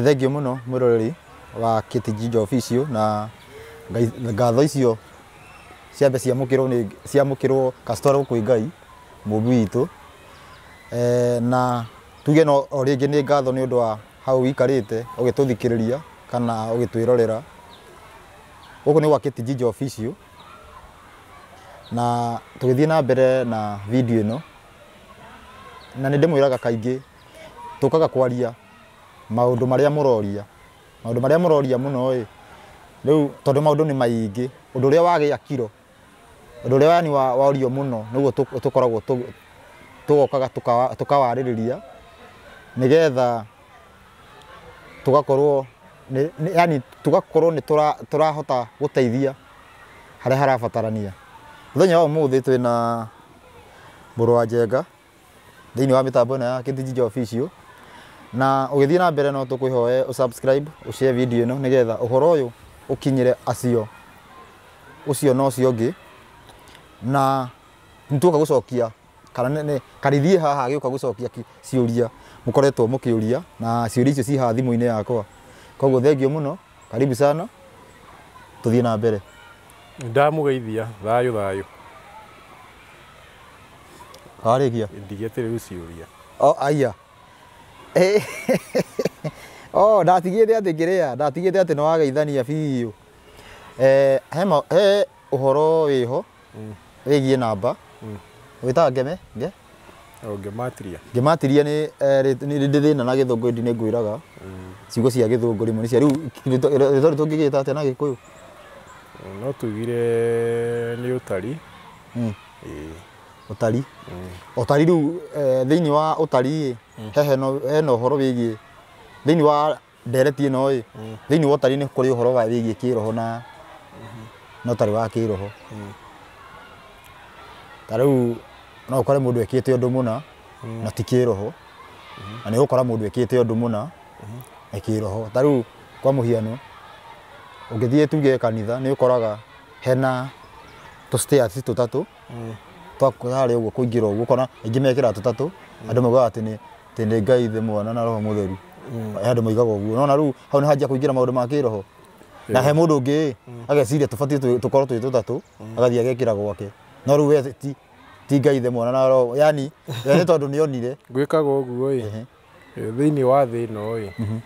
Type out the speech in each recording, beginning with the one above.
Thengio muno mwiroreri wa Kĩtĩ Official na ngatho icio ciambe ciamũkĩrwo nĩ ciamũkĩrwo kastoro kwĩ Ngai mũmbi witũ. Na tuge no o rĩngĩ nĩ ngatho nĩ ũndũ wa hau wikarĩte ũgĩtũthikĩrĩria kana ũgĩtwĩrorera. Gũkũ nĩ gwa Kĩtĩ Official na tũgĩthiĩ na mbere na video ĩno, na nĩ ndĩmwĩraga kaingĩ tũkaga kwaria maũndũ marĩa mũroria, maũndũ marĩa mũroria mũno ĩ rĩu tondũ maũndũ nĩ maingĩ, ũndũ ũrĩa wagĩa kiro, ũndũ ũrĩa yani waorio mũno nĩguo tũkoragwo tũgokaga tũkawarĩrĩria nĩgetha tũgakorwo yani tũgakorwo nĩ tũrahota gũteithia harĩa harabatarania. Mũthenya wa ũmũthĩ twĩna mũrũ wa Njenga thĩinĩ wa mĩtambo ĩno ya Kĩtĩ Official, na ũgĩthiĩ na mbere no tũkwĩhoe ũsubscribe, ũshare video ĩno nĩgetha ũhoro ũyũ ũkinyĩre acio ũcio na ũcio ũngĩ, na nĩtũgoka gũcokia kana nĩ karithiĩ haha agĩũka gũcokia ciũria mũkoretwo mũkĩũria, na ciũria icio ci haha thimũ-inĩ yakwa. Koguo thengio mũno, karibu sana, tũthiĩ na mbere. Ndamũgeithia thayũ thayũ. Warĩkia? Ndigĩte rĩu ciũria. O aya. Oh, ndatigĩte atĩ kĩrĩa, ndatigĩte atĩ nĩwageithania biũ. He ũhoro wĩho wĩgiĩ namba. Wĩtaga ngeme? Nge? O ngematiria. Ngematiria nĩ nĩ thĩna na gĩthũngũ ĩndĩ nĩ ngwĩraga. Ciugo cia gĩthũngũ rĩmwe nĩ cia rĩu rĩtwa tũngĩgĩta atĩa na gĩkũyũ? No tugire nĩ ũtari. Ũtari. Ũtari rĩu thĩinĩ wa ũtari hena ũhoro wĩgiĩ thĩinĩ wa ndereti ĩno ĩ, thĩinĩ wa ũtari nĩ kũrĩ ũhoro wa wĩgiĩ kĩroho na ũtari wa kĩroho. Ta rĩu no ũkore mũndũ ekĩte ũndũ mũna na ti kĩroho, na nĩ ũgũkora mũndũ ekĩte ũndũ mũna na kĩroho. Ta rĩu kwa mũhiano ũngĩthiĩ tuge kanitha nĩ ũkoraga hena tũ stairs tũtatũ twa harĩa ũguo kũingĩra ũguo, ũkona aingĩ mekĩraga tũtatũ, andũ maugaga atĩ nĩ Ngai Ithe Mwana na Roho Mũtheru. Andũ moigaga ũguo. Nona rĩu hau nĩ hanjia kũingĩra maũndũ ma kĩroho. Na he mũndũ ũngĩ ageciria tũbatiĩ tũkorwo twĩ tũtatũ, agathiĩ agekĩra gwake. No rĩu we ti Ngai Ithe Mwana na Roho, yani we nĩ tondũ nĩ onire. Gwĩkaga ũguo ĩ, thĩinĩ wa thĩ ĩno ĩ,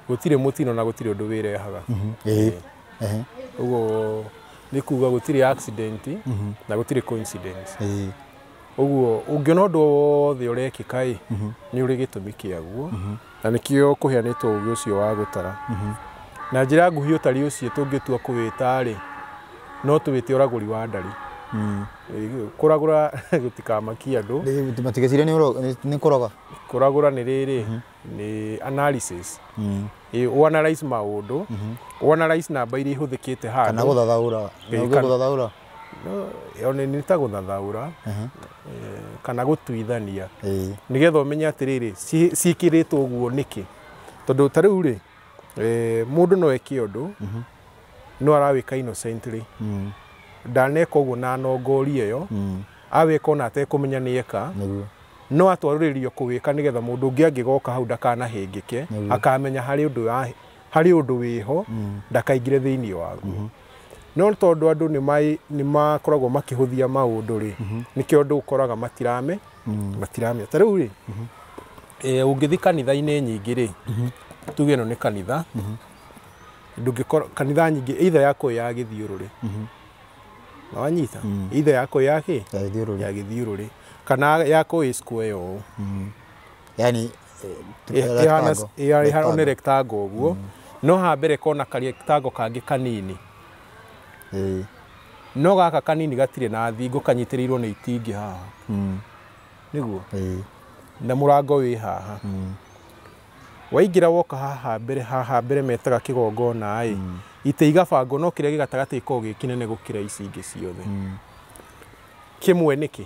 gũtirĩ mũtino na gũtirĩ ũndũ wĩrehaga. Ũguo nĩ kuga gũtirĩ accident na gũtirĩ coincidence. Ũguo ũngĩona ũndũ wothe ũrekĩka ĩ, nĩ ũrĩ gĩtũmi kĩaguo, na nĩkĩo kũheanĩtwo ũgĩ ũcio wa gũtara. Na njĩra nguhĩ ũtari ũcio tũngĩtua kũwĩta rĩ, no tũwĩte ũragũri wa ndari. Kũragũra gũtikamakie andũ. Matigecirie nĩ kũroga. Kũragũra nĩ rĩrĩ, nĩ analysis. Ũanalyze maũndũ, ũanalyze namba iria ihũthĩkĩte handũ. Kana gũthathaũra. Gũthathaũra. Nĩ ta gũthathaũra kana gũtuithania nĩgetha ũmenye atĩrĩrĩ ciĩkĩrĩtwo ũguo nĩkĩ. Tondũ ta rĩu rĩ, mũndũ no eke ũndũ no arawĩka innocently, ndaneka ũguo na nongoria ĩyo, awĩka ona atekũmenya nĩ eka, no atwarĩrĩrio kũwĩka nĩgetha mũndũ ũngĩ angĩgoka hau ndakanahĩngĩke, akamenya harĩ ũndũ wĩho, ndakaingĩre thĩinĩ waguo. No tondũ andũ nĩ makoragwo makĩhũthia maũndũ rĩ, nĩkĩo ũndũ ũkoraga matirame. Ta rĩu rĩ, ũngĩthiĩ kanitha-inĩ nyingĩ rĩ, tuge ĩno nĩ kanitha, ndũngĩkora kanitha nyingĩ either yakwo ya gĩthiũrũrĩ, na wanyita either yakwo ya kĩ ya gĩthiũrũrĩ kana yakwo ĩ square ũũ, yani ĩhana rectangle ũguo, no ha mbere kona ka rectangle kangĩ kanini. No gaka kanini gatirĩ na thingo, kanyitĩrĩirwo nĩ itingĩ haha. Nĩguo? Na mũrango wĩ haha. Waingĩra woka haha mbere metaga kĩgongona ĩ, itĩ igabangwo no kĩrĩa gĩ gatagatĩ gĩkoragwo gĩ kĩnene gũkĩra ici ingĩ ciothe. Kĩmwe nĩkĩ?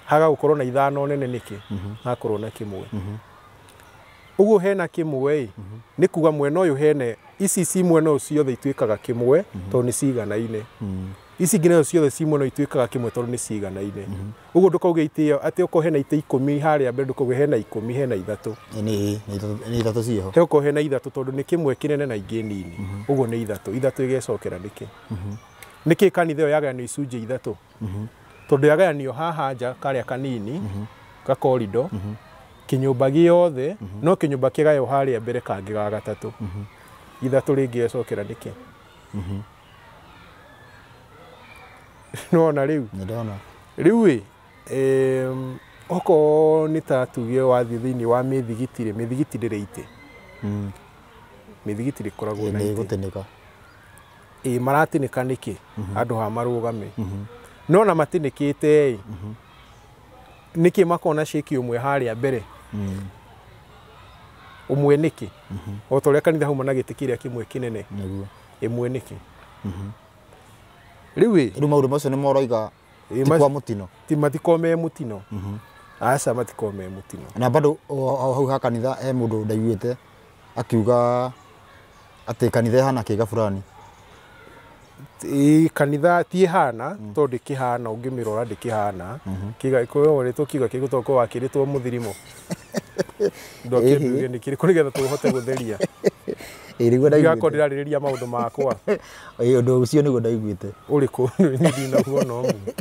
Haga gũkorwo na ithano nene nĩkĩ? Hakorwo na kĩmwe. Ũguo hena kĩmwe ĩ, nĩ kuga mwena ũyũ hena ici ci mwena ũyũ ciothe ituĩkaga kĩmwe tondũ nĩ ciganaine. Ici ingĩ nacio ciothe ci mwena ituĩkaga kĩmwe tondũ nĩ ciganaine. Ũguo ndũkauge itĩ ĩyo atĩ okorwo hena itĩ 10 harĩa mbere ndũkauge hena 10 hena 3. Nĩ 3 ciĩho. He okorwo hena 3 tondũ nĩ kĩmwe kĩnene na ingĩ nini. Ũguo nĩ 3. 3 igecokera nĩkĩ? Nĩkĩ kanitha ĩyo yagayanio icunjĩ 3? Tondũ yagayanio haha nja karĩa kanini ga corridor kĩnyũmba gĩothe no kĩnyũmba kĩgayo harĩa mbere kangĩ ga gatatũ. 3 rĩngĩ yecokera nĩkĩ? Nĩwona rĩu? Nĩndona. Rĩu ĩ okorwo nĩ ta tuge wathiĩ thĩinĩ wa mĩthigiti rĩ, mĩthigiti ndĩrĩ itĩ. Mĩthigiti ndĩkoragwo na itĩ. Nĩ gũtĩnĩka. Ĩ maratinĩka nĩkĩ? Andũ ha marũgame. No na matinĩkĩte ĩ nĩkĩ makona cĩki ũmwe harĩa mbere? Ũmwe nĩkĩ? O ta ũrĩa kanitha hauma na gĩtĩ kĩrĩa kĩmwe kĩnene. Nĩguo. Ĩmwe nĩkĩ? Rĩu ĩ rĩu maũndũ macio nĩ moroiga ti kwa mũtino. Ti matikorwo me mũtino. Aca matikorwo me mũtino. Na bado hau ha kanitha he mũndũ ndaiguĩte akiuga atĩ kanitha ĩhana kĩga fulani. Ĩ kanitha ti ĩhana tondũ ndĩkĩhana ũngĩmĩrora ndĩkĩhana. Kĩga kwĩrĩtwo kiuga kĩgũ tondũ wakĩrĩtwo mũthirimo. Ndokĩnduge nĩ kĩrĩkũ nĩgetha tũhote gũtheria. Ĩ nĩguo ndaiguĩte. Ndigakorwo ndĩrarĩrĩria maũndũ makwa. Ĩ ũndũ ũcio nĩguo ndaiguĩte. Ũrĩkũ? Niĩ ndinaguo no mũno.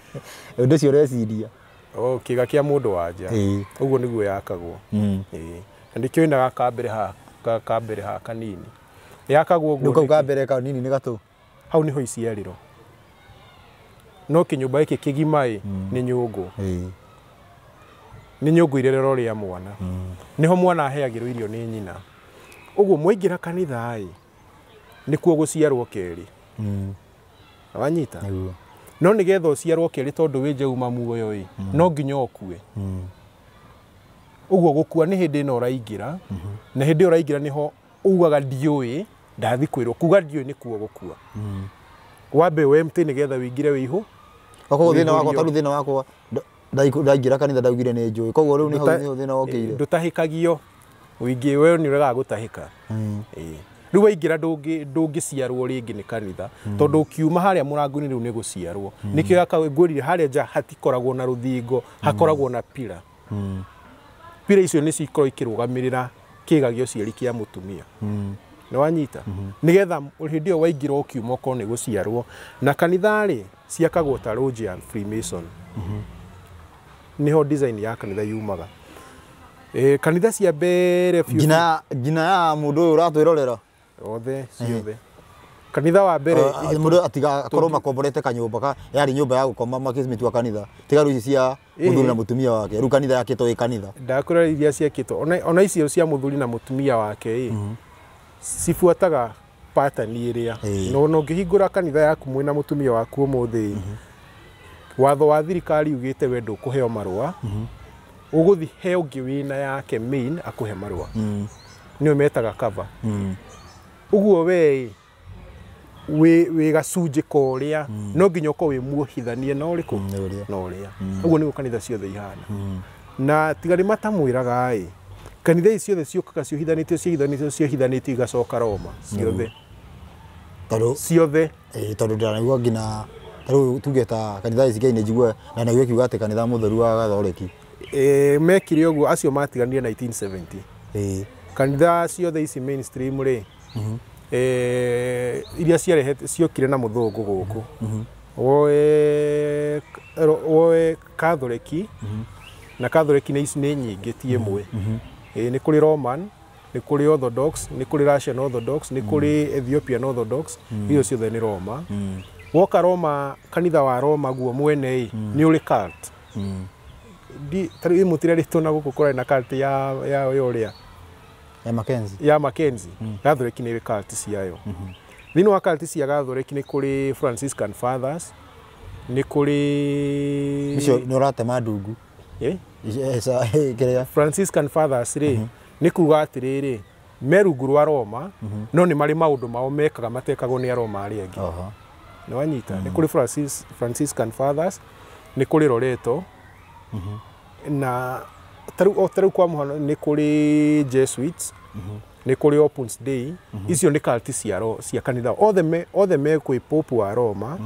Ũndũ ũcio ũreciria. O kĩga kĩa mũndũ wa nja. Ũguo nĩguo yakagwo. Ĩ. Na nĩkĩo ĩna gakambere haha, gakambere haha kanini. Yakagwo ũguo. Rĩu kau kambere kanini nĩ gatũ. Hau nĩho iciarĩro. No kĩnyũmba gĩkĩ kĩgima ĩ nĩ nyũngũ. Nĩ nyũngũ irerero rĩa mwana. Nĩho mwana aheagĩrwo irio nĩ nyina. Ũguo mwaingĩra kanitha ĩ nĩkuo gũciarwo kerĩ. Wanyita? No nĩgetha ũciarwo kerĩ tondũ wĩ nja uma muoyo ĩ no nginya ũkue. Ũguo gũkua nĩ hĩndĩ ĩno ũraingĩra na hĩndĩ ĩyo ũraingĩra nĩho ugaga ndiũĩ ndathi kwĩrwo kuga ndiũĩ nĩkuo gũkua. Wambe wemte nĩgetha wĩingĩre wĩihũ. Koguo thĩna wakwa tarĩu thĩna wakwa ndaingĩra kanitha ndaugire nĩ njũĩ. Koguo rĩu nĩho thĩna wokĩire. Ndũtahĩkagio. Ũingĩ we nĩ ũregaga gũtahĩka. Rĩu waingĩra ndũngĩciarwo rĩngĩ nĩ kanitha tondũ ũkiuma harĩa mũrango-inĩ rĩu nĩ gũciarwo. Nĩkĩo ngwĩrire harĩa nja hatikoragwo na rũthingo, hakoragwo na pira. Pira icio nĩcio ikoragwo ikĩrũgamĩrĩra kĩga gĩa ũciari kĩa mũtumia. Nĩ wanyita? Nĩgetha hĩndĩ ĩyo waingĩra ũkiuma ũkorwo nĩ gũciarwo. Na kanitha rĩ ciakagwo ta lodge ya Freemason. Nĩho design ya kanitha yumaga. Kanitha cia mbere biũ nginya ya mũndũ ũyũ ũratwĩrorera othe ciothe. Kanitha wa mbere mũndũ atiga akorwo makomborete kanyũmba ka yarĩ nyũmba ya gũkoma makĩmĩtua kanitha tiga rĩu ici cia mũthuri na mũtumia wake rĩu kanitha yakĩtwo ĩ kanitha. Ndakwĩra iria ciakĩtwo ona icio cia mũthuri na mũtumia wake ĩ cibuataga pattern ĩrĩa no ũngĩhingũra kanitha yaku mwĩna mũtumia waku ũmũthĩ watho wa thirikari ugĩte we ndũkũheo marũa. Ũgũthi he ũngĩ wĩna yake main akũhe marũa. Nĩo metaga cover. Ũguo we wĩ gacunjĩ ka ũrĩa no nginya ũkorwo wĩ muohithanie na ũrĩkũ na ũrĩa. Ũguo nĩguo kanitha ciothe ihana. Na tiga nĩ matamwĩraga ĩ kanitha ici ciothe ciũkaga ciohithanĩtio ciohithanĩtio ciohithanĩtio igacoka Roma ciothe. Tondũ ciothe tondũ ndĩranaigua nginya tarĩu tuge ta kanitha ici Ngai nĩ njiguaga na naigua ĩkiuga atĩ kanitha mũtheru wa Gathoreki mekire ũguo acio matiganire 1970. Kanitha ciothe ici mainstream rĩ iria ciarehete ciokire na mũthũngũ gũkũ. Woe Katholeki na Katholeki nĩ ici nĩ nyingĩ ti ĩmwe. Nĩ kũrĩ Roman, nĩ kũrĩ Orthodox, nĩ kũrĩ Russian Orthodox, nĩ kũrĩ Ethiopian Orthodox, icio ciothe nĩ Roma. Woka Roma kanitha wa Roma guo mwene ĩ nĩ ũrĩ cult. Tarĩu mũtirarĩtwo na gũkũ kũrarĩ na cult ya ũrĩa ya Mackenzie. Ya Mackenzie. Gathoreki nĩ ĩrĩ cult ciayo. Thĩinĩ wa cult cia Gathoreki nĩ kũrĩ Franciscan Fathers, nĩ kũrĩ icio nĩ ũratema ndungu. Franciscan Fathers rĩ nĩ kuga atĩrĩrĩ me rungu rwa Roma no nĩ marĩ maũndũ mao mekaga matekagwo nĩ Aroma arĩa angĩ. Nĩ wanyita? Nĩ kũrĩ Franciscan Fathers, nĩ kũrĩ Loreto na tarĩu kwa mũhano nĩ kũrĩ Jesuits. Nĩ kũrĩ Opus Dei. Icio nĩ cult cia kanitha othe me kwĩ Pope wa Roma,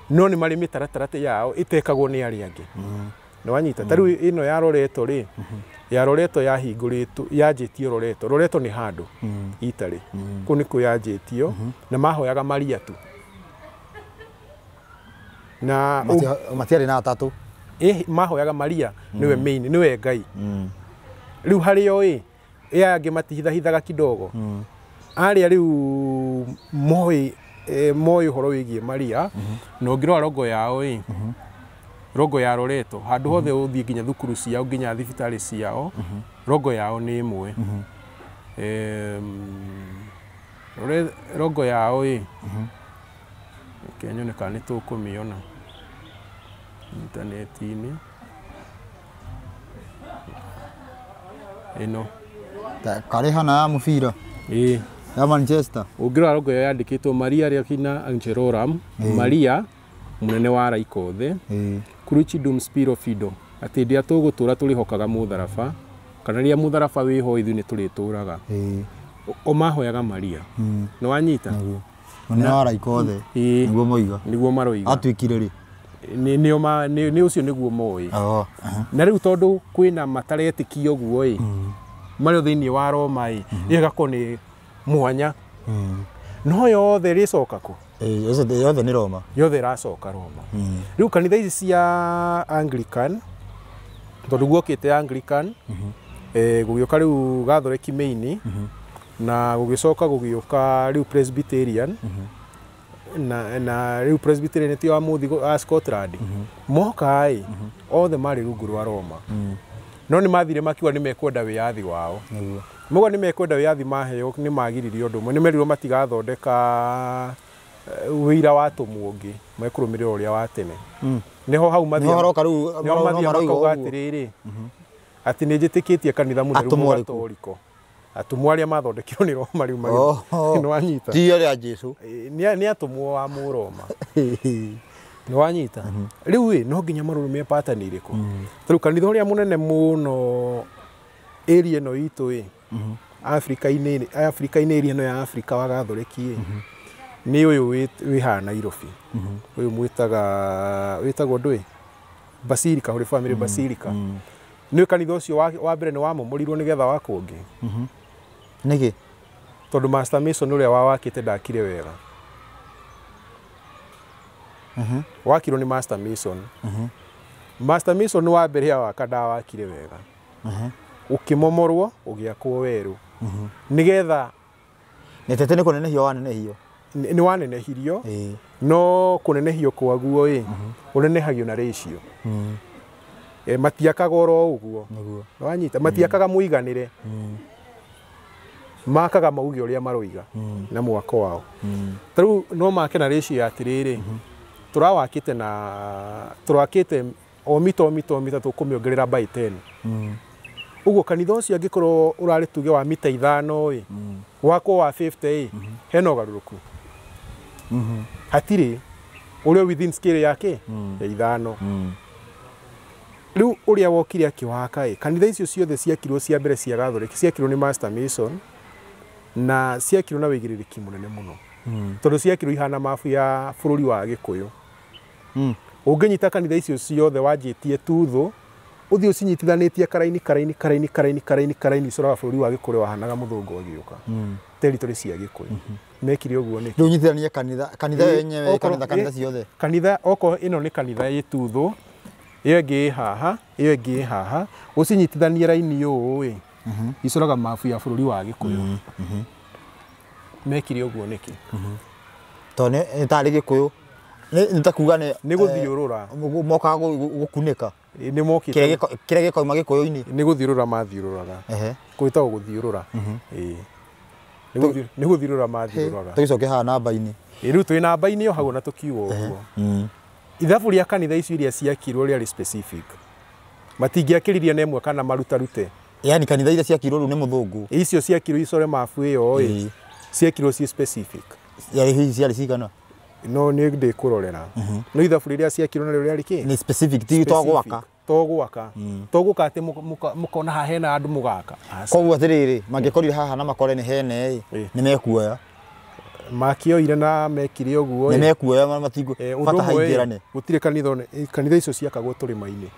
no nĩ marĩ mĩtaratara yao ĩtekagwo nĩ arĩa angĩ. Nĩ wanyita? Ta rĩu ĩno ya Loreto rĩ, ya Loreto yahingũrĩtwo, yanjĩtio Loreto. Loreto nĩ handũ Italy, kũu nĩkuo yanjĩtio, na mahoyaga Maria tu na Matiarĩ na atatũ. Mahoyaga Maria nĩwe main, nĩwe Ngai. Rĩu harĩo ĩ ĩ angĩ matihithahithaga kidogo. Arĩa rĩu moĩ moĩ ũhoro wĩgiĩ Maria, na ũngĩrora logo yao ĩ, logo ya Loreto, handũ hothe ũthiĩ, nginya thukuru ciao, nginya thibitarĩ ciao, logo yao nĩ ĩmwe. Logo yao ĩ, reke nyone kana nĩ tũkũmĩona intaneti-inĩ ĩno. Karĩ hana ya mũbira ĩ ya Manchester. Ũngĩrora logo ĩyo yandĩkĩtwo Maria Regina Angelorum, Maria mũnene wa araika othe, Cruci dum spiro fido, atĩ hĩndĩ ĩrĩa tũgũtũra tũrĩhokaga mũtharaba, kana rĩrĩa mũtharaba wĩho ithuĩ nĩ tũrĩtũraga. O mahoyaga Maria. Nĩ wanyita? Nĩguo mũnene wa araika othe. Ĩĩ. Nĩguo moiga. Nĩguo maroiga. Atuĩkire rĩ? Nĩ ũcio nĩguo moĩ. Na rĩu tondũ kwĩna mataretĩkia ũguo ĩ, marĩ thĩinĩ wa Roma ĩ, ĩyo ĩgakorwo nĩ mwanya. No yothe ĩrĩcoka kũ? Ĩĩ, yothe nĩ Roma. Yothe ĩracoka Roma. Rĩu kanitha ici cia Anglican, tondũ guokĩte Anglican, gũgĩũka rĩu Catholic main, na gũgĩcoka gũgĩũka rĩu Presbyterian, na rĩu Presbyterian ti wa mũthi a Scotland moka ĩ, othe marĩ rungu rwa Roma, no nĩ mathire makiuga nĩ mekwenda wĩyathi wao. Mauga nĩ mekwenda wĩyathi, maheo nĩ magiririo ũndũ ũmwe, nĩ merirwo matigathondeka wĩira wa atũmwo ũngĩ, mekũrũmĩrĩra ũrĩa wa tene. Nĩho hau Nĩho haroka rĩu. Nĩho mathia makauga atĩrĩrĩ, atĩ nĩ njĩtĩkĩtie kanitha mũtheru Atũmwo arĩkũ? Mũgatoriko. Atũmwo arĩa mathondekirwo nĩ Roma rĩu magĩthiĩ. Nĩ wanyita? Ti arĩa Jesu. Nĩ atũmwo wa Mũroma. Nĩ wanyita? Rĩu ĩ, no nginya marũrũmie pattern ĩrĩkũ? Tarĩu kanitha ũrĩa mũnene mũno area ĩno itũ ĩ, Afrika-inĩ, Afrika-inĩ, area ĩno ya Afrika, wa Gathoreki ĩ, nĩ ũyũ wĩ haha Nairobi, ũyũ mwĩtaga, wĩtagwo ndũĩ, Basilica, Holy Family Basilica. Nĩ kanitha ũcio wa mbere nĩ wamomorirwo nĩgetha wakwo ũngĩ. Nĩkĩ? Tondũ Master Mason ũrĩa wawakĩte ndakire wega. Wakirwo nĩ Master Mason. Master Mason wa mbere awaka ndawakire wega, ũkĩmomorwo ũgĩakwo werũ nĩgetha Nĩ tete nĩ kũnenehio wanenehio. Nĩ wanenehirio. No kũnenehio kwaguo ĩ, ũnenehagio na ratio. Matiakaga oro ũguo. Wanyita? Matiakaga mũiganĩre, makaga mauge ũrĩa maroiga na mwako wao. Ta rĩu no make na ratio ya atĩrĩrĩ, tũrawakĩte na tũrakĩte o mita o mita o mita, tũkũmĩongerera by 10. Ũguo kanitha ũcio angĩkorwo ũrarĩ tuge wa mita 5 ĩ, wakwo wa 50 ĩ, hena ũgarũrũku? Hatirĩ. Ũrĩa within scale yake ya 5. Rĩu ũrĩa wokire akĩwaka ĩ, kanitha icio ciothe ciakirwo cia mbere cia Gathoreki ciakirwo nĩ Master Mason, na ciakirwo na wĩigĩrĩrĩki mũnene mũno, tondũ ciakirwo ihana mabu ya bũrũri wa Gĩkũyũ. Ũngĩnyita kanitha icio ciothe wanjĩtie tuthũ, ũthiĩ ũcinyitithanĩtie karaini karaini karaini karaini karaini karaini, icoraga bũrũri wa Gĩkũyũ wahanaga mũthũngũ agĩũka, territory cia Gĩkũyũ. Mekire ũguo nĩkĩ? Rĩu nyitithanie kanitha kanitha Ĩ, yenyewe, kanitha ciothe. Kanitha okorwo ĩno nĩ kanitha ĩ tuthũ, ĩyo ĩngĩ ĩ haha, ĩyo ĩngĩ ĩ haha, ũcinyitithanie raini ũũ ĩ, icoraga mabu ya bũrũri wa Gĩkũyũ. Mekire ũguo nĩkĩ? Tondũ nĩ tarĩ Gĩkũyũ, nĩ ta kuga nĩ Nĩ gũthiũrũra. Mokaga gũkunĩka Ĩ, nĩ mokĩte kĩrĩa gĩkauma Gĩkũyũ-inĩ. Nĩ gũthiũrũra mathiũrũraga. Gwĩtagwo gũthiũrũra. Ĩ. Nĩ gũthiũrũra mathiũrũraga. Tũgĩcoke haha namba-inĩ. Ĩ, rĩu twĩ namba-inĩ o hau na tũkiuga ũguo, ithabu rĩa kanitha icio iria ciakirwo rĩarĩ specific, matingĩakĩririe na ĩmwe kana marutarute. Yani kanitha iria ciakirwo rĩu nĩ mũthũngũ. Icio ciakirwo icore mabu ĩyo ĩ, ciekirwo ci specific. Yarĩ hihi ciarĩ cigana? No nĩ ndĩkũrorera, no ithabu rĩrĩa ciakirwo narĩo rĩarĩ kĩ? Nĩ specific, ti twa gwaka. To gwaka. To guka ati mukona haha hena andu mugaka. Koguo atiriri mangikorire haha na makore ni hene ni mekuoya. Makioire na mekire uguo ni mekuoya matingu bata haingirane. Gutire kanitha kanitha icio ciakagwo turima-ini.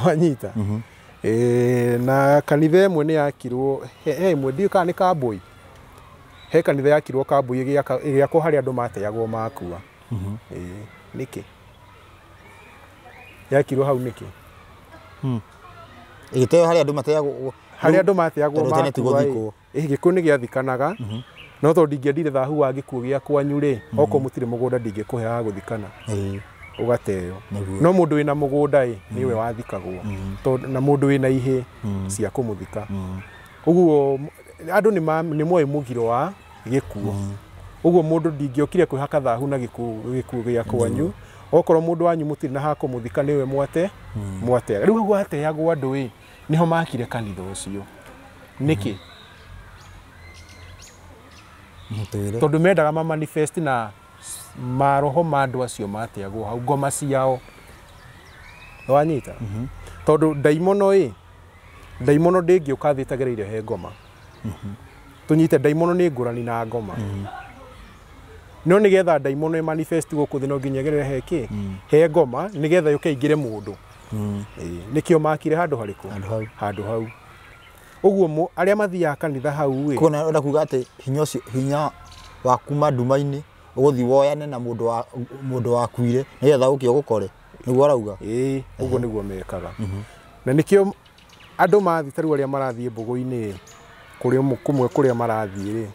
Wanyita. Na kanitha ĩmwe nĩ yakirwo he ĩmwe ndiũ kana nĩ Kambui. He kanitha yakirwo Kambui ĩgĩakwo harĩa andũ mateagwo makua. Nĩkĩ yakirwo hau nĩkĩ? Ĩgĩteo harĩa andũ mateagwo, harĩa andũ mateagwo makua. Gĩkuũ nĩ gĩathikanaga. No tondũ ndingĩendire thahu wa gĩkuũ gĩa kwanyu rĩ, okorwo mũtirĩ mũgũnda ndingĩkũhe ha gũthikana. Ũgateo. No mũndũ wĩna mũgũnda ĩ nĩwe wathikagwo. Tondũ na mũndũ wĩna ihĩ cia kũmũthika. Ũguo andũ nĩ moĩ mũgiro wa gĩkuũ. Ũguo mũndũ ndingĩokire kwĩhaka thahu na gĩkuũ gĩa kwanyu. Okorwo mũndũ wanyu mũtirĩ na ha kũmũthika nĩwe mwate mwateaga. Rĩu hau hateagwo andũ ĩ nĩho makire kanitha ũcio. Nĩkĩ? Tondũ mendaga ma manifest na maroho ma andũ acio mateagwo hau ngoma ciao. Wanyita? Tondũ ndaimono ĩ, ndaimono ndĩngĩũka thĩ ĩtagereire he ngoma. Tũnyite ndaimono nĩ ngũrani na ngoma. No nĩgetha ndaimono ĩ manifest gũkũ thĩ no nginya ĩgerere he kĩ? He ngoma nĩgetha yũke ĩingĩre mũndũ. Nĩkĩo makire handũ harĩkũ? Handũ hau. Ũguo arĩa mathiaga kanitha hau ĩ. Koguo ũrenda kuga atĩ hinya ũcio, hinya wa kuma nduma-inĩ ũgũthiĩ woyane na mũndũ wakuire nĩgetha ũke ũgũkore, nĩguo arauga? Ĩĩ, ũguo nĩguo mekaga. Na nĩkĩo andũ mathiĩ ta rĩu arĩa marathiĩ mbũgũ-inĩ kũrĩa kũmwe kũrĩa marathiĩ rĩ,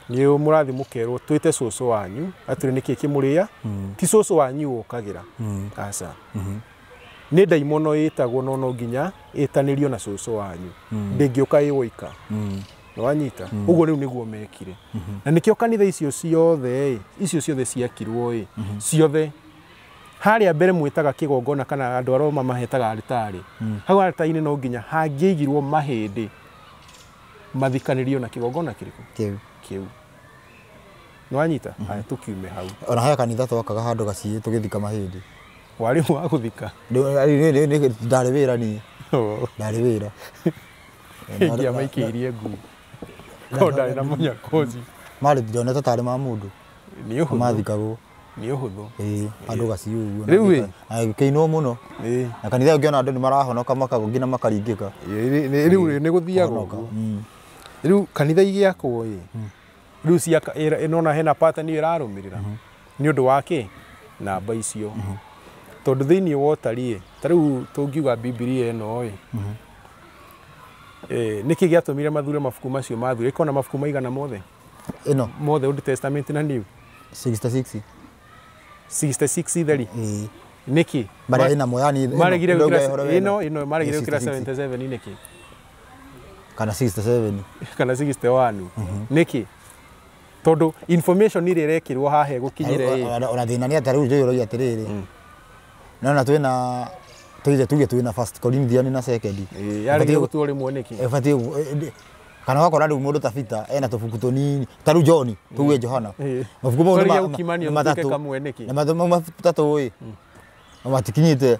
nĩ mũrathiĩ mũkerwo twĩte cũcũ wanyu atĩrĩ nĩkĩ kĩmũrĩa, ti cũcũ wanyu ũkagĩra. Aca. Nĩ ndaimono ĩtagwo no no nginya ĩtanĩrio na cũcũ wanyu. Ndĩngĩũka ĩ woika. Wanyita? Ũguo rĩu nĩguo mekire. Na nĩkĩo kanitha icio ciothe ĩ, icio ciothe ciakirwo ĩ, ciothe harĩa mbere mwĩtaga kĩgongona kana andũ a Roma mahetaga altarĩ. Hau altarĩ-inĩ no nginya hangĩigirwo mahĩndĩ mathikanĩrio na kĩgongona kĩrĩkũ? Kĩu. Kĩu. Nĩwanyita? Haya tũkiume hau. Ona he kanitha twakaga handũ gaciĩ tũgĩthika mahĩndĩ. Warĩ wa gũthika? Ndarĩ wĩra niĩ. Ndarĩ wĩra. Ingĩamaikĩirie ngui. Korwo ndarĩ na mũnyakozi. Marĩ ndionete tarĩ ma mũndũ. Nĩ ũhũthũ. Mathikagwo. Nĩ ũhũthũ. Ĩĩ, handũ gaciĩ ũguo. Rĩu ĩ? Na gĩkĩinwo mũno. Ĩĩ. Na kanitha ũngĩona andũ nĩ marahonoka makagwa nginya makaringĩka. Rĩu nĩ gũthiagwo ũguo. Rĩu kanitha igĩakwo ĩ, rĩu ciaka ĩnona hena pattern ĩrarũmĩrĩra. Nĩ ũndũ wa kĩ? Namba icio. Tondũ thĩinĩ wa ũtari ĩ, ta rĩu tũngiuga Bibilia ĩno ĩ, nĩkĩ gĩatũmire mathure mabuku macio mathure? Ĩkona mabuku maigana mothe? Ĩno. Mothe Old Testament na New. 66. 66 itheri. Ĩĩ. Nĩkĩ? Marĩa ĩna mo yani maregire gwĩkĩra ĩno maregire gwĩkĩra 77 nĩkĩ? Kana 67. Kana 61. Nĩkĩ? Tondũ information ĩrĩa ĩrekĩrwo haha ĩgũkinyĩre ĩ. Ona thĩna nĩ atĩ rĩu njũĩ atĩrĩrĩ. Nona twĩna tuge tuge twĩna First Corinthians na second. Yaregire gũtuo rĩmwe nĩkĩ? Ĩbatiĩ kana wakora rĩu mũndũ ta Peter ena tũbuku tũnini ta rĩu John tuge Johana. Mabuku mau nĩ matatũ. Na matatũ ĩ. Matikinyĩte.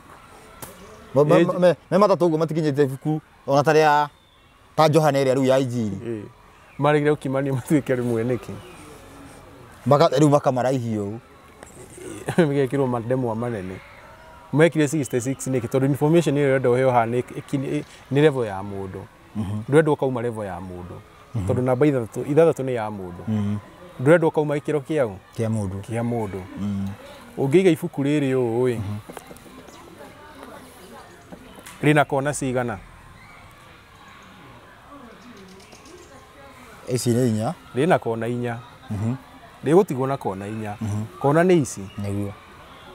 Me matatũ ũguo matikinyĩte ibuku ona ta rĩa ta Johana ĩrĩa rĩu ya Injiri. Maregire gũkimania matuĩke rĩmwe nĩkĩ? Rĩu makamaraihia ũũ. Megekĩrwo mandemwa manene. Mekire 66 nĩkĩ? Tondũ information ĩyo ũrenda ũheo haha nĩ level ya mũndũ. Ndũrenda ũkauma level ya mũndũ. Tondũ namba ithathatũ nĩ ya mũndũ. Ndũrenda ũkauma gĩkĩro kĩaũ? Kĩa mũndũ. Kĩa mũndũ. Ũngĩiga ibuku rĩrĩ ũũ ĩ, rĩna kona cigana? Ici nĩ inya. Rĩna kona inya. Rĩgũtigwo na kona inya. Kona nĩ ici. Nĩguo.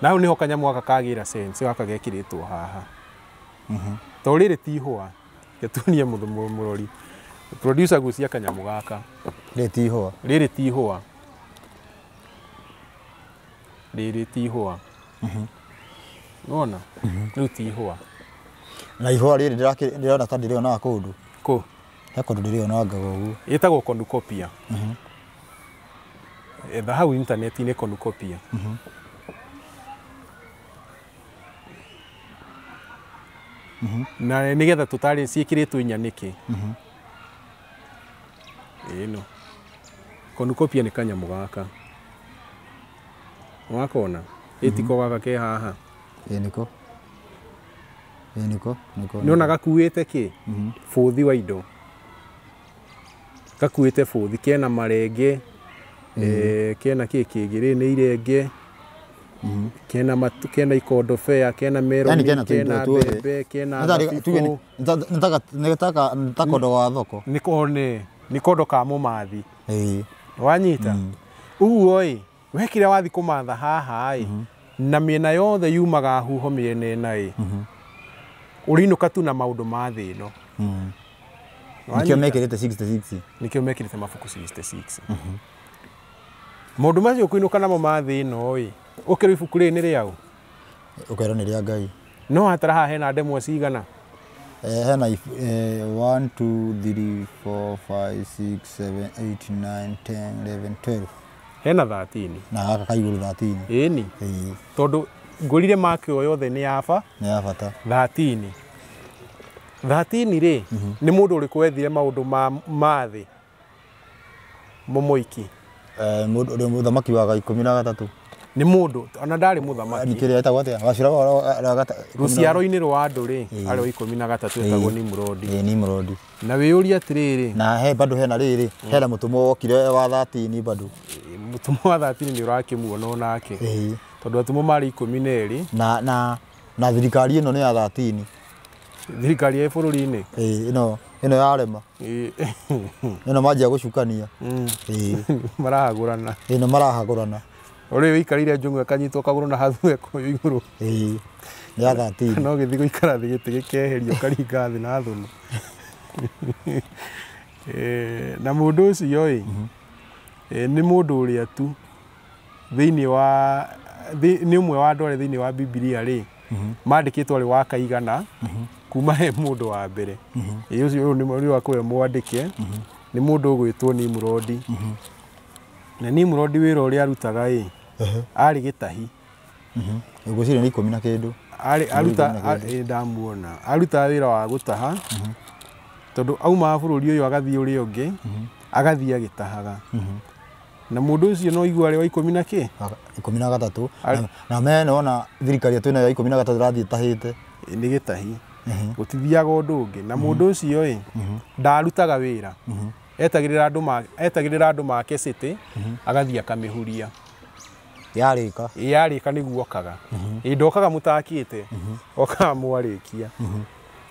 Na hau nĩho kanyamũ gaka kagĩra sense gaka gekĩrĩtwo haha. Tondũ rĩrĩ ti ihũa. Gĩtuonie mũrori. Producer gucia kanyamũ gaka. Rĩrĩ ti ihũa. Rĩrĩ ti ihũa. Rĩrĩ ti ihũa. Nĩwona? Rĩu ti ihũa. Na ihũa rĩrĩ ndĩrona ta ndĩrĩonaga kũndũ. Kũ? He kũndũ ndĩrĩonaga ũguo. Ĩtagwo cornucopia. Etha hau intaneti-inĩ cornucopia. Na nĩgetha tũtarĩ ciĩkĩrĩtwo inya nĩkĩ. Ĩno cornucopia nĩ kanyamũ gaka wakona ĩtiko gaka ke haha. Ĩ nĩko. Ĩ nĩko nĩko. Nĩona gakuĩte kĩ bũthi wa indo, gakuĩte bũthi kena marenge, kena kĩ kĩngĩ rĩ nĩ irenge, kena matu, kena ikondobea, kena meroni, kena kena mbembe, kena thabibũ. Nĩ ta kondo wa thoko. Nĩ kondo ka mũmathi. Ĩĩ. Wanyita ũguo ĩ we kĩrĩa wathi kũmatha haha ĩ na mĩena yothe yumaga huho mĩena ĩna ĩ ũrĩinũka tu na maũndũ ma thĩ ĩno. Nĩkĩo mekĩrĩte 66. Nĩkĩo mekĩrĩte mabuku 66. Maũndũ macio ũkũinũka namo ma thĩ ĩno ĩ ũkĩrwo ibuku rĩrĩ nĩ rĩaũ? Ũkerwo nĩ rĩa Ngai. No hatara haha hena ndemwa cigana? Hena 1 2 3 4 5 6 7 8 9 10 11 12. Hena 13. Na gaka ka igũrũ 13. Ĩni. Tondũ ngũrire maki o yothe nĩ yaba. Nĩ ya bata. 13. 13 rĩ nĩ mũndũ ũrĩkũ wethire maũndũ ma thĩ mũmoiki? Mũndũ ũrĩa mũthamaki wa 13. Nĩ mũndũ ona ndarĩ mũthamaki. Kĩrĩa etagwo atĩa? Rũciaro-inĩ rwa andũ rĩ arĩ wa 13 etagwo Nimrodi. Ĩĩ Nimrodi. Na wĩyũrie atĩrĩrĩ. Na he bado hena rĩrĩ hena mũtũmwo wokire wa 13 bado. Mũtũmwo wa 13 nĩ ũrakĩmuona onake. Tondũ atũmwo marĩ 12. Na thirikari ĩno nĩ ya 13. Thirikari ya bũrũri-inĩ. Ĩĩ ĩno yarema. Ĩno manjia gũcukania. Ĩĩ marahagũrana. Ĩno marahagũrana. Ũrĩa ũikarĩire njũng'wa akanyitwo kagũrũ na hathue kũu igũrũ. Ĩĩ nĩ ya 13. No gĩthiĩ gũikara thĩ gĩtĩ gĩkeherio ũkaringa thĩ na thũnũ. Na mũndũ ũcio ĩ nĩ mũndũ ũrĩa tu thĩinĩ wa nĩ ũmwe wa andũ arĩa thĩinĩ wa Bibilia rĩ mandĩkĩtwo arĩ wa kaigana kuma he mũndũ wa mbere. Ĩ ũcio ũyũ nĩ ũrĩa wakũwe mwandĩke nĩ mũndũ ũgwĩtwo Nimrodi. Na Nimrodi wĩra ũrĩa arutaga ĩ arĩ gĩtahi. Ngwĩciria nĩ 10 na kĩndũ. Arĩ aruta ndamuona arutaga wĩra wa gũtaha tondũ aumaga bũrũri ũyũ agathiĩ ũrĩa ũngĩ agathiĩ agĩtahaga. Na mũndũ ũcio no igua arĩ wa 10 na kĩ? 13. Na mene ona thirikari yetu ĩno ya 13 ĩrathiĩ ĩtahĩte. Nĩ gĩtahi. Gũtithiaga ũndũ ũngĩ. Na mũndũ ũcio ĩ ndarutaga wĩra. Etagĩrĩra andũ make city agathiĩ akamĩhuria. Yarĩka. Yarĩka nĩguo okaga. Ĩ ndokaga mũtakĩte okaga mwarĩkia.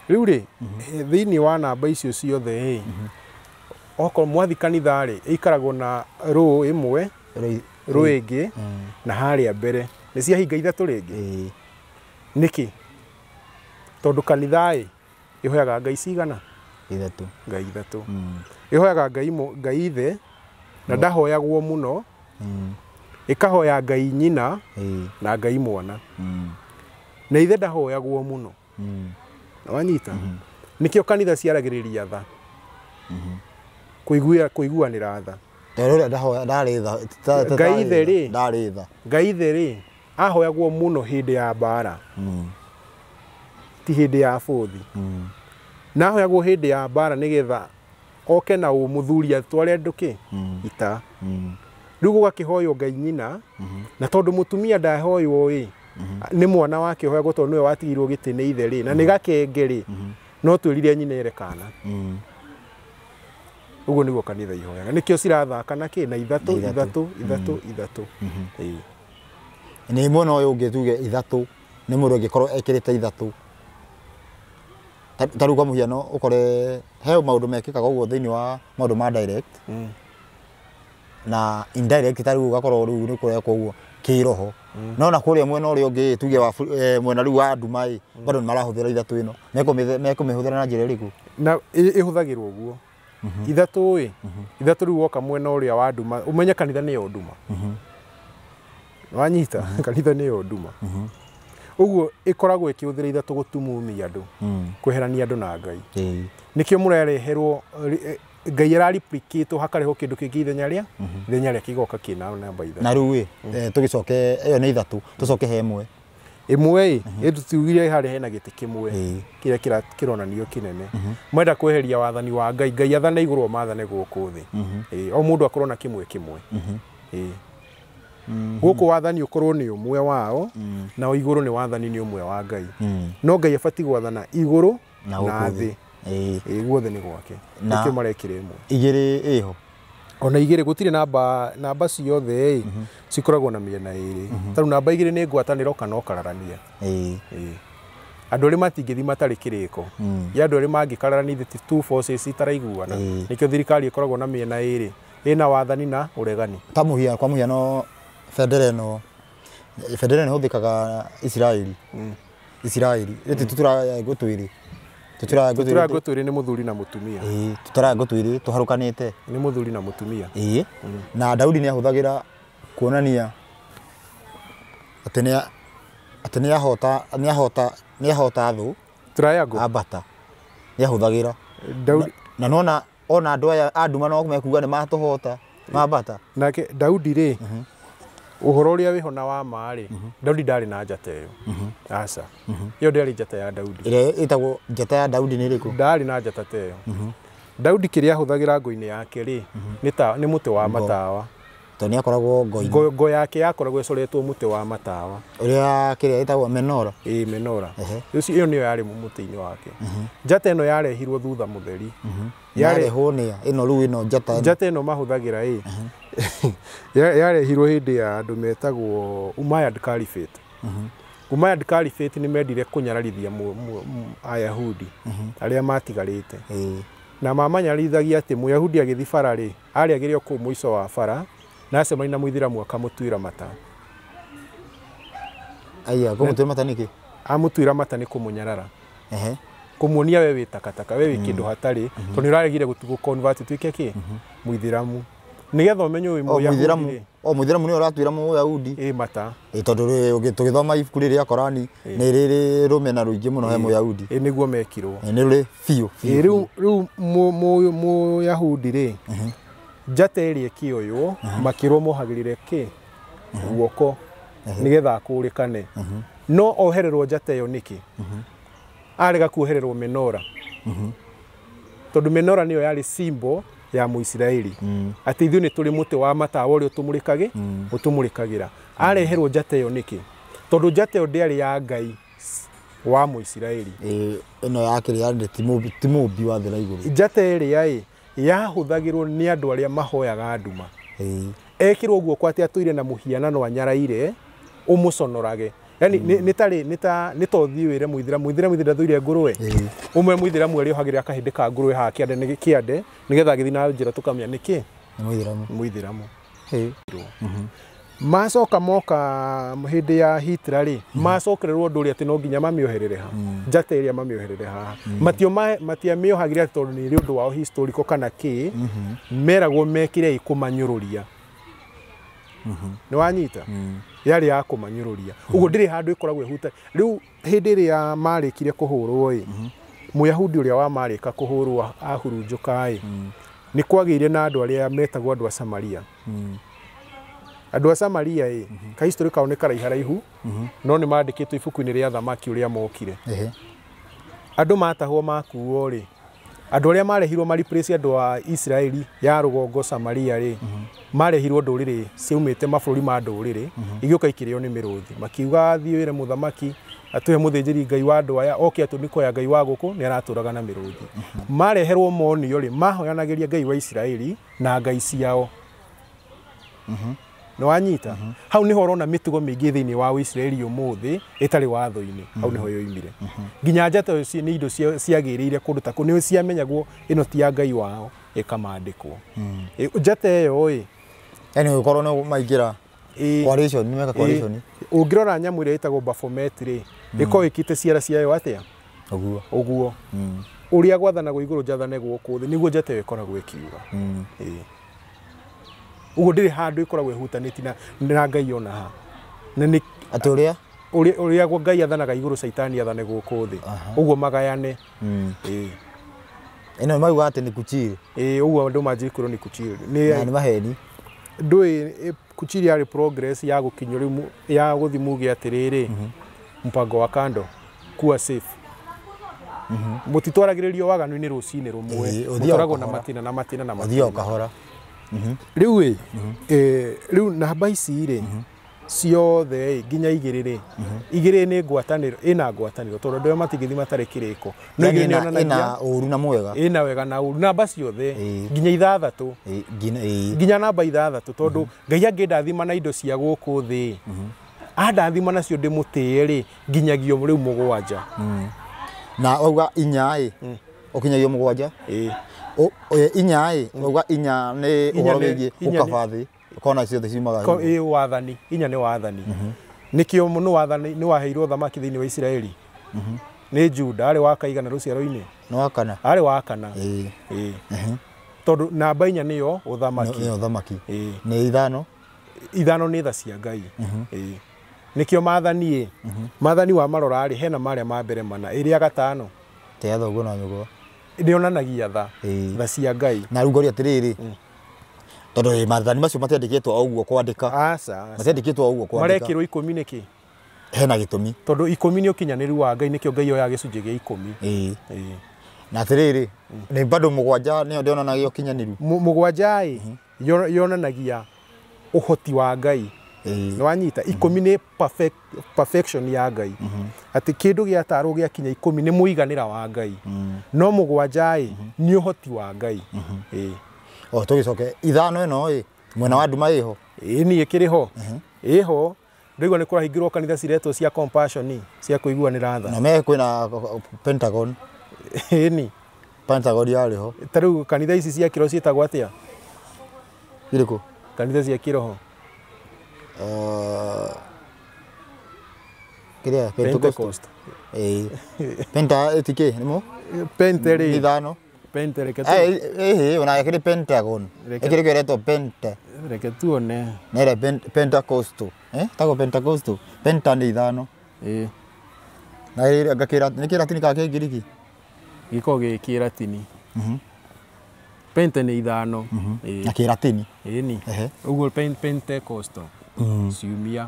Rĩu rĩ thĩinĩ wa namba icio ciothe ĩ okorwo mwathi kanitha rĩ ĩikaragwo na rũ ĩmwe rũ ĩngĩ na harĩa mbere nĩ ciahinga ithatũ rĩngĩ. Nĩkĩ? Tondũ kanitha ĩ ĩhoyaga ngai cigana? Ithatũ. Ngai ithatũ. Ĩhoyaga ngai ithe na ndahoyagwo mũno. Ĩkahoya ngai nyina na ngai mwana. Na ithe ndahoyagwo mũno. Wanyita? Nĩkĩo kanitha ciaragĩrĩria tha. Kũiguanĩra tha. Ndarĩ tha. Ngai ithe rĩ. Ndarĩ tha. Ngai ithe rĩ ahoyagwo mũno hĩndĩ ya mbara. Ti hĩndĩ ya bũthi. Na ahoyagwo hĩndĩ ya mbara nĩgetha oke na mũthuri atware andũ kĩ? Ita. Rĩu gũgakĩhoywo ngai nyina na tondũ mũtumia ndahoywo ĩ nĩ mwana wake ũhoyagwo tondũ nĩwe watigirwo gĩtĩ nĩ ithe rĩ na nĩ gakenge rĩ no twĩrire nyina ere kana. Ũguo nĩguo kanitha ihoyaga. Nĩkĩo cirathaka na kĩ? Na ithatũ ithatũ ithatũ ithatũ. Nĩ mwena ũyũ ũngĩ tuge ithatũ nĩ mũndũ ũngĩkorwo ekĩrĩte ithatũ. Ta rĩu kwa mũhiano ũkore he maũndũ mekĩkaga ũguo thĩinĩ wa maũndũ ma direct na indirect ta rĩu ũgakorwo rĩu nĩ kũrekwo ũguo kĩroho. No na kũrĩa mwena ũrĩa ũngĩ tuge wa mwena rĩu wa nduma ĩ bado nĩ marahũthĩra ithatũ ĩno. Mekũmĩhũthĩra na njĩra ĩrĩkũ? Na ĩhũthagĩrwo ũguo. Ithatũ ĩ ithatũ rĩu woka mwena ũrĩa wa nduma ũmenye kanitha nĩyo nduma. Wanyita? Kanitha nĩyo nduma. Ũguo ĩkoragwo ĩkĩhũthĩra ithatũ gũtumumia andũ kweherania andũ na Ngai. Nĩkĩo mũrareherwo Ngai arareplicate hakarehwo kĩndũ kĩngĩ ithenya rĩa ithenya rĩa kĩgoka kĩna namba ithatũ. Na rĩu ĩ tũgĩcoke ĩyo nĩ ithatũ tũcoke he ĩmwe. Ĩmwe ĩ ĩtutiugire harĩa hena gĩtĩ kĩmwe kĩrĩa kĩronanio kĩnene. Mwenda kweheria wathani wa Ngai, Ngai athane igũrũ o mathane gũkũ thĩ. O mũndũ akorwo na kĩmwe kĩmwe. Gũkũ wathani ũkorwo nĩ ũmwe wao, na igũrũ nĩ wathani nĩ ũmwe wa Ngai. No Ngai abatiĩ gwathana igũrũ na thĩ. Guothe nĩ gwake. Nĩkĩo marekĩra ĩmwe. Igĩrĩ ĩho. Ona igĩrĩ gũtirĩ namba ciothe cikoragwo na mĩena ĩrĩ. Tarĩu namba igĩrĩ nĩ ngwatanĩro kana ũkararania. Andũ arĩa matingĩthiĩ matarĩ kĩrĩko. Ya andũ arĩa mangĩkararania the two forces itaraiguana. Nĩkĩo thirikari ĩkoragwo na mĩena ĩrĩ. Ĩna wathani na ũregani. Ta mũhiano, kwa mũhiano bendera ĩno, bendera ĩno ĩhũthĩkaga Isiraeli. Isiraeli. Ĩti tũtũraga twĩrĩ. Tũtũraga twĩrĩ nĩ mũthuri na mũtumia. Tũtũraga twĩrĩ tũharũkanĩte. Nĩ mũthuri na mũtumia. Na Daudi nĩ ahũthagĩra kuonania atĩ nĩ ahota thũ. Triangle. Ambata. Nĩ ahũthagĩra. Na nona ona andũ aya a nduma no mekuga nĩ matũhota mambata. Nake Daudi rĩ, ũhoro ũrĩa wĩho na wa ma rĩ, Daudi ndarĩ na njata ĩyo. Aca. Ĩyo ndĩarĩ njata ya Daudi. Ĩrĩa ĩtagwo njata ya Daudi nĩ ĩrĩkũ? Ndarĩ na njata ta ĩyo. Daudi kĩrĩa ahũthagĩra ngo-inĩ yake rĩ, nĩ mũtĩ wa matawa. Tondũ nĩ akoragwo ngo-inĩ. Ngo yake yakoragwo ĩcoretwo mũtĩ wa matawa. Ũrĩa kĩrĩa ĩtagwo menora. Ĩĩ menora. Ũcio ĩyo nĩyo yarĩ mũtĩ-inĩ wake. Njata ĩno yarehirwo thutha mũtheri. Yarehwo nĩ ĩno rĩu ĩno njata ĩno. Njata ĩno mahũthagĩra ĩ. Yarehirwo hĩndĩ ya andũ metagwo Umayyad Caliphate. Umayyad Caliphate nĩ mendire kũnyararithia Ayahudi arĩa matigarĩte. Na mamanyararithagia atĩ Mũyahudi agĩthiĩ bara rĩ, arĩagĩre o kũu mũico wa bara na acemania na Mũithĩramu akamũtuĩra mata. Aya, kũmũtuĩra mata nĩkĩ? Amũtuĩra mata nĩ kũmũnyarara. Kũmuonia we wĩ takataka, we wĩ kĩndũ hatarĩ, tondũ nĩ ũraregire gũ convert ũtuĩke kĩ? Mũithĩramu. Nĩgetha ũmenye ũyũ Mũyahudi. O Mũithĩramu nĩwe ũratuĩra Mũyahudi. Ĩ mata. Tondũ tũgĩthoma ibuku rĩrĩ rĩa Korani nĩ rĩrĩ rũmena rũingĩ mũno he Mũyahudi. Ĩ nĩguo mekirwo. Nĩ rũrĩ biũ. Rĩu Mũyahudi rĩ, njata ĩrĩa ĩkĩoywo makĩrwo mohagĩrĩre kĩ? Guoko nĩgetha akũrĩkane. No ohererwo njata ĩyo nĩkĩ? Arega kuohererwo menora. Tondũ menora nĩyo yarĩ symbol ya Mũisiraeli. Atĩ ithuĩ nĩ tũrĩ mũtĩ wa matawa ũrĩa ũtũmũrĩkagĩra. Areherwo njata ĩyo nĩkĩ? Tondũ njata ĩyo ndĩarĩ ya Ngai wa Mũisiraeli. Ĩno ya kĩrĩa ti mũmbi wa thĩ na igũrũ. Njata ĩrĩa ĩ yahũthagĩrwo nĩ andũ arĩa mahoyaga nduma. Ekĩrwo guoko atĩ atũire na mũhianano anyaraire ũmũconorage. Yani nĩ tarĩ nĩ ta ũthiĩ wĩre Mũithĩramu ndathũire ngũrwe. Ũmwe Mũithĩramu arĩa ohagĩrĩra kahĩndĩ ka ngũrwe haha kĩande nĩ kĩande nĩgetha agĩthiĩ na njĩra tũkamenya nĩkĩ? Nĩ Mũithĩramu. Macoka moka hĩndĩ ya Hitler rĩ, macokererwo ũndũ ũrĩa atĩ no nginya mamĩoherere ha. Njata ĩrĩa mamĩoherere haha. Matiamĩohagĩrĩra tondũ nĩ ũndũ wao historical kana kĩ, meragwo mekire kũmanyũrũria. Nĩ wanyita? Yarĩ ya kũmanyũrũria. Ũguo ndĩrĩ handũ ĩkoragwo ĩhuta. Rĩu hĩndĩ ĩrĩa marĩkire kũhũrwo ĩ, Mũyahudi ũrĩa wamarĩka kũhũrwo ahurunjũka ĩ, nĩ kwagĩire na andũ arĩa metagwo andũ a Samaria. Andũ a Samaria ĩ, ka history kao nĩ karaiharaihu, no nĩ mandĩkĩtwo ibuku-inĩ rĩa thamaki ũrĩa mokire. Andũ matahwo makuo rĩ, andũ arĩa marehirwo ma replace andũ a Isiraeli ya rũgongo Samaria rĩ, marehirwo ndũrĩrĩ ciaumĩte mabũrũri ma ndũrĩrĩ, igĩũka ikĩrĩo nĩ mĩrũthi. Makiuga thiĩ wĩre mũthamaki atũhe mũthĩnjĩri Ngai wa andũ aya oke atũnĩko ya Ngai wa gũkũ nĩ aratũraga na mĩrũthi. Mareherwo monio rĩ, mahoyanagĩria Ngai wa Isiraeli na ngai ciao. Nĩ wanyita? Hau nĩho ũrona mĩtugo mĩingĩ thĩinĩ wa Isiraeli ũmũthĩ ĩtarĩ watho-inĩ. Hau nĩho yoimire. Nginya njata icio nĩ indo ciagĩrĩire kũndũ ta kũu, nĩ ciamenyagwo ĩno ti ya Ngai wao ĩkamandĩkwo. Njata ĩyo ĩ, yani ũkorwo nĩ maingĩra coalition, nĩ meka coalition. Ũngĩrora nyamũ ĩrĩa ĩtagwo Baphomet rĩ, ĩkoragwo ĩkĩte ciara ciayo atĩa? Ũguo. Ũguo. Ũrĩa gwathanagwo igũrũ njathane gũkũ thĩ nĩguo njata ĩyo ĩkoragwo ĩkiuga. Ũguo ndĩrĩ handũ ĩkoragwo ĩhutanĩtie na Ngai ona ha. Na nĩ atĩ ũrĩa ũrĩa Ngai athanaga igũrũ Caitani athane gũkũ thĩ. Ũguo magayane. Ĩno mauga atĩ nĩ kuchiri. Ũguo andũ manjie kwĩrwo nĩ kuchiri. Nĩ maheni. Ndũĩ kuchiri yarĩ progress ya gũkinywo rĩu ya gũthiĩ muge atĩrĩrĩ, Mpango wa kando kuwa safe. Mũtitwaragĩrĩrio waganu-inĩ rũcinĩ rũmwe, mũtwaragwo na matina na matina na matina. Ũthiaga kahora. Rĩu ĩ, rĩu namba ici rĩ ciothe nginya igĩrĩ rĩ, igĩrĩ nĩ ngwatanĩro, ĩna ngwatanĩro tondũ andũ arĩa matingĩthiĩ matarĩ kĩrĩko. No igĩrĩ nĩ ĩna ũru na mwega. Ĩna wega na ũru, namba ciothe nginya ithathatũ. Nginya namba ithathatũ tondũ Ngai angĩndathima na indo cia gũkũ thĩ. Andathima nacio ndĩmũtĩe rĩ nginyagio rĩu mũgwanja. Na wauga inya ĩ ũkinyagio mũgwanja? Ĩ. Inya ĩ wauga inya nĩ ũhoro wĩgiĩ ũkaba thĩ ũkona ciothe ciumaga. Ĩ wathani, inya nĩ wathani. Nĩkĩo nĩ wathani nĩ waheirwo thamaki thĩinĩ wa Isiraeli. Nĩ Juda arĩ wa kaigana rũciaro-inĩ? Nĩ wa kana. Arĩ wa kana. Ĩ. Ĩ. Tondũ namba inya nĩyo ũthamaki. Nĩyo ũthamaki. Nĩ ithano? Ithano nĩ tha cia Ngai. Ĩ. Nĩkĩo maathani ĩ, maathani wa marora rĩ hena marĩa ma mbere mana, ĩrĩa gatano. Tĩa thoguo na nyũkwa. Nĩyonanagia tha, tha cia Ngai. Na rĩu ngoria atĩrĩrĩ, tondũ maathani macio matiandĩkĩtwo o ũguo kwandĩka. Aca. Matiandĩkĩtwo o ũguo kwandĩka. Marekĩrwo ikũmi nĩkĩ? Hena gĩtũmi. Tondũ ikũmi nĩ ũkinyanĩru wa Ngai, nĩkĩo Ngai oyaga gĩcunjĩ gĩa ikũmi. Ĩ. Na atĩrĩrĩ, nĩ bado mũgwanja nĩyo ndĩonanagia ũkinyanĩru. Mũgwanja ĩ, yonanagia ũhoti wa Ngai. Nĩ wanyita ikũmi nĩ perfection ya Ngai. Atĩ kĩndũ gĩatarwo gĩakinya ikũmi nĩ mũiganĩra wa Ngai. No mũgwanja ĩ nĩ ũhoti wa Ngai. Ĩ. O tũgĩcoke ithano ĩno ĩ mwena wa nduma ĩho. Ĩ niĩ ĩkĩrĩ ho. Ĩho. Ndĩraigua nĩ kũrahingĩrwo kanitha ciretwo cia compassion cia kũiguanĩra tha. Na me kwĩna Pentagon. Ĩni. Pentagon yarĩ ho. Ta rĩu kanitha ici cia kĩroho ciĩtagwo atĩa? Irĩkũ? Kanitha cia kĩroho. Kĩrĩa Pentecost. Ĩĩ. Penta ĩtikĩ nĩmo? Pente rĩ. Ithano. Pente reke tu. Ĩĩ ona ĩkĩrĩ Pentagon. Ĩkĩrĩ kĩretwo Pente. Reke tuone. Nere Pentecostal. Tago Pentecostal. Penta nĩ ithano. Ĩĩ. Na ĩrĩa ngakĩra nĩ kĩratini ka Kĩngiriki? Gĩkoragwo gĩ kĩratini. Pente nĩ ithano. Na kĩratini. Ĩni. Ũguo Pentecostal. Ciumia.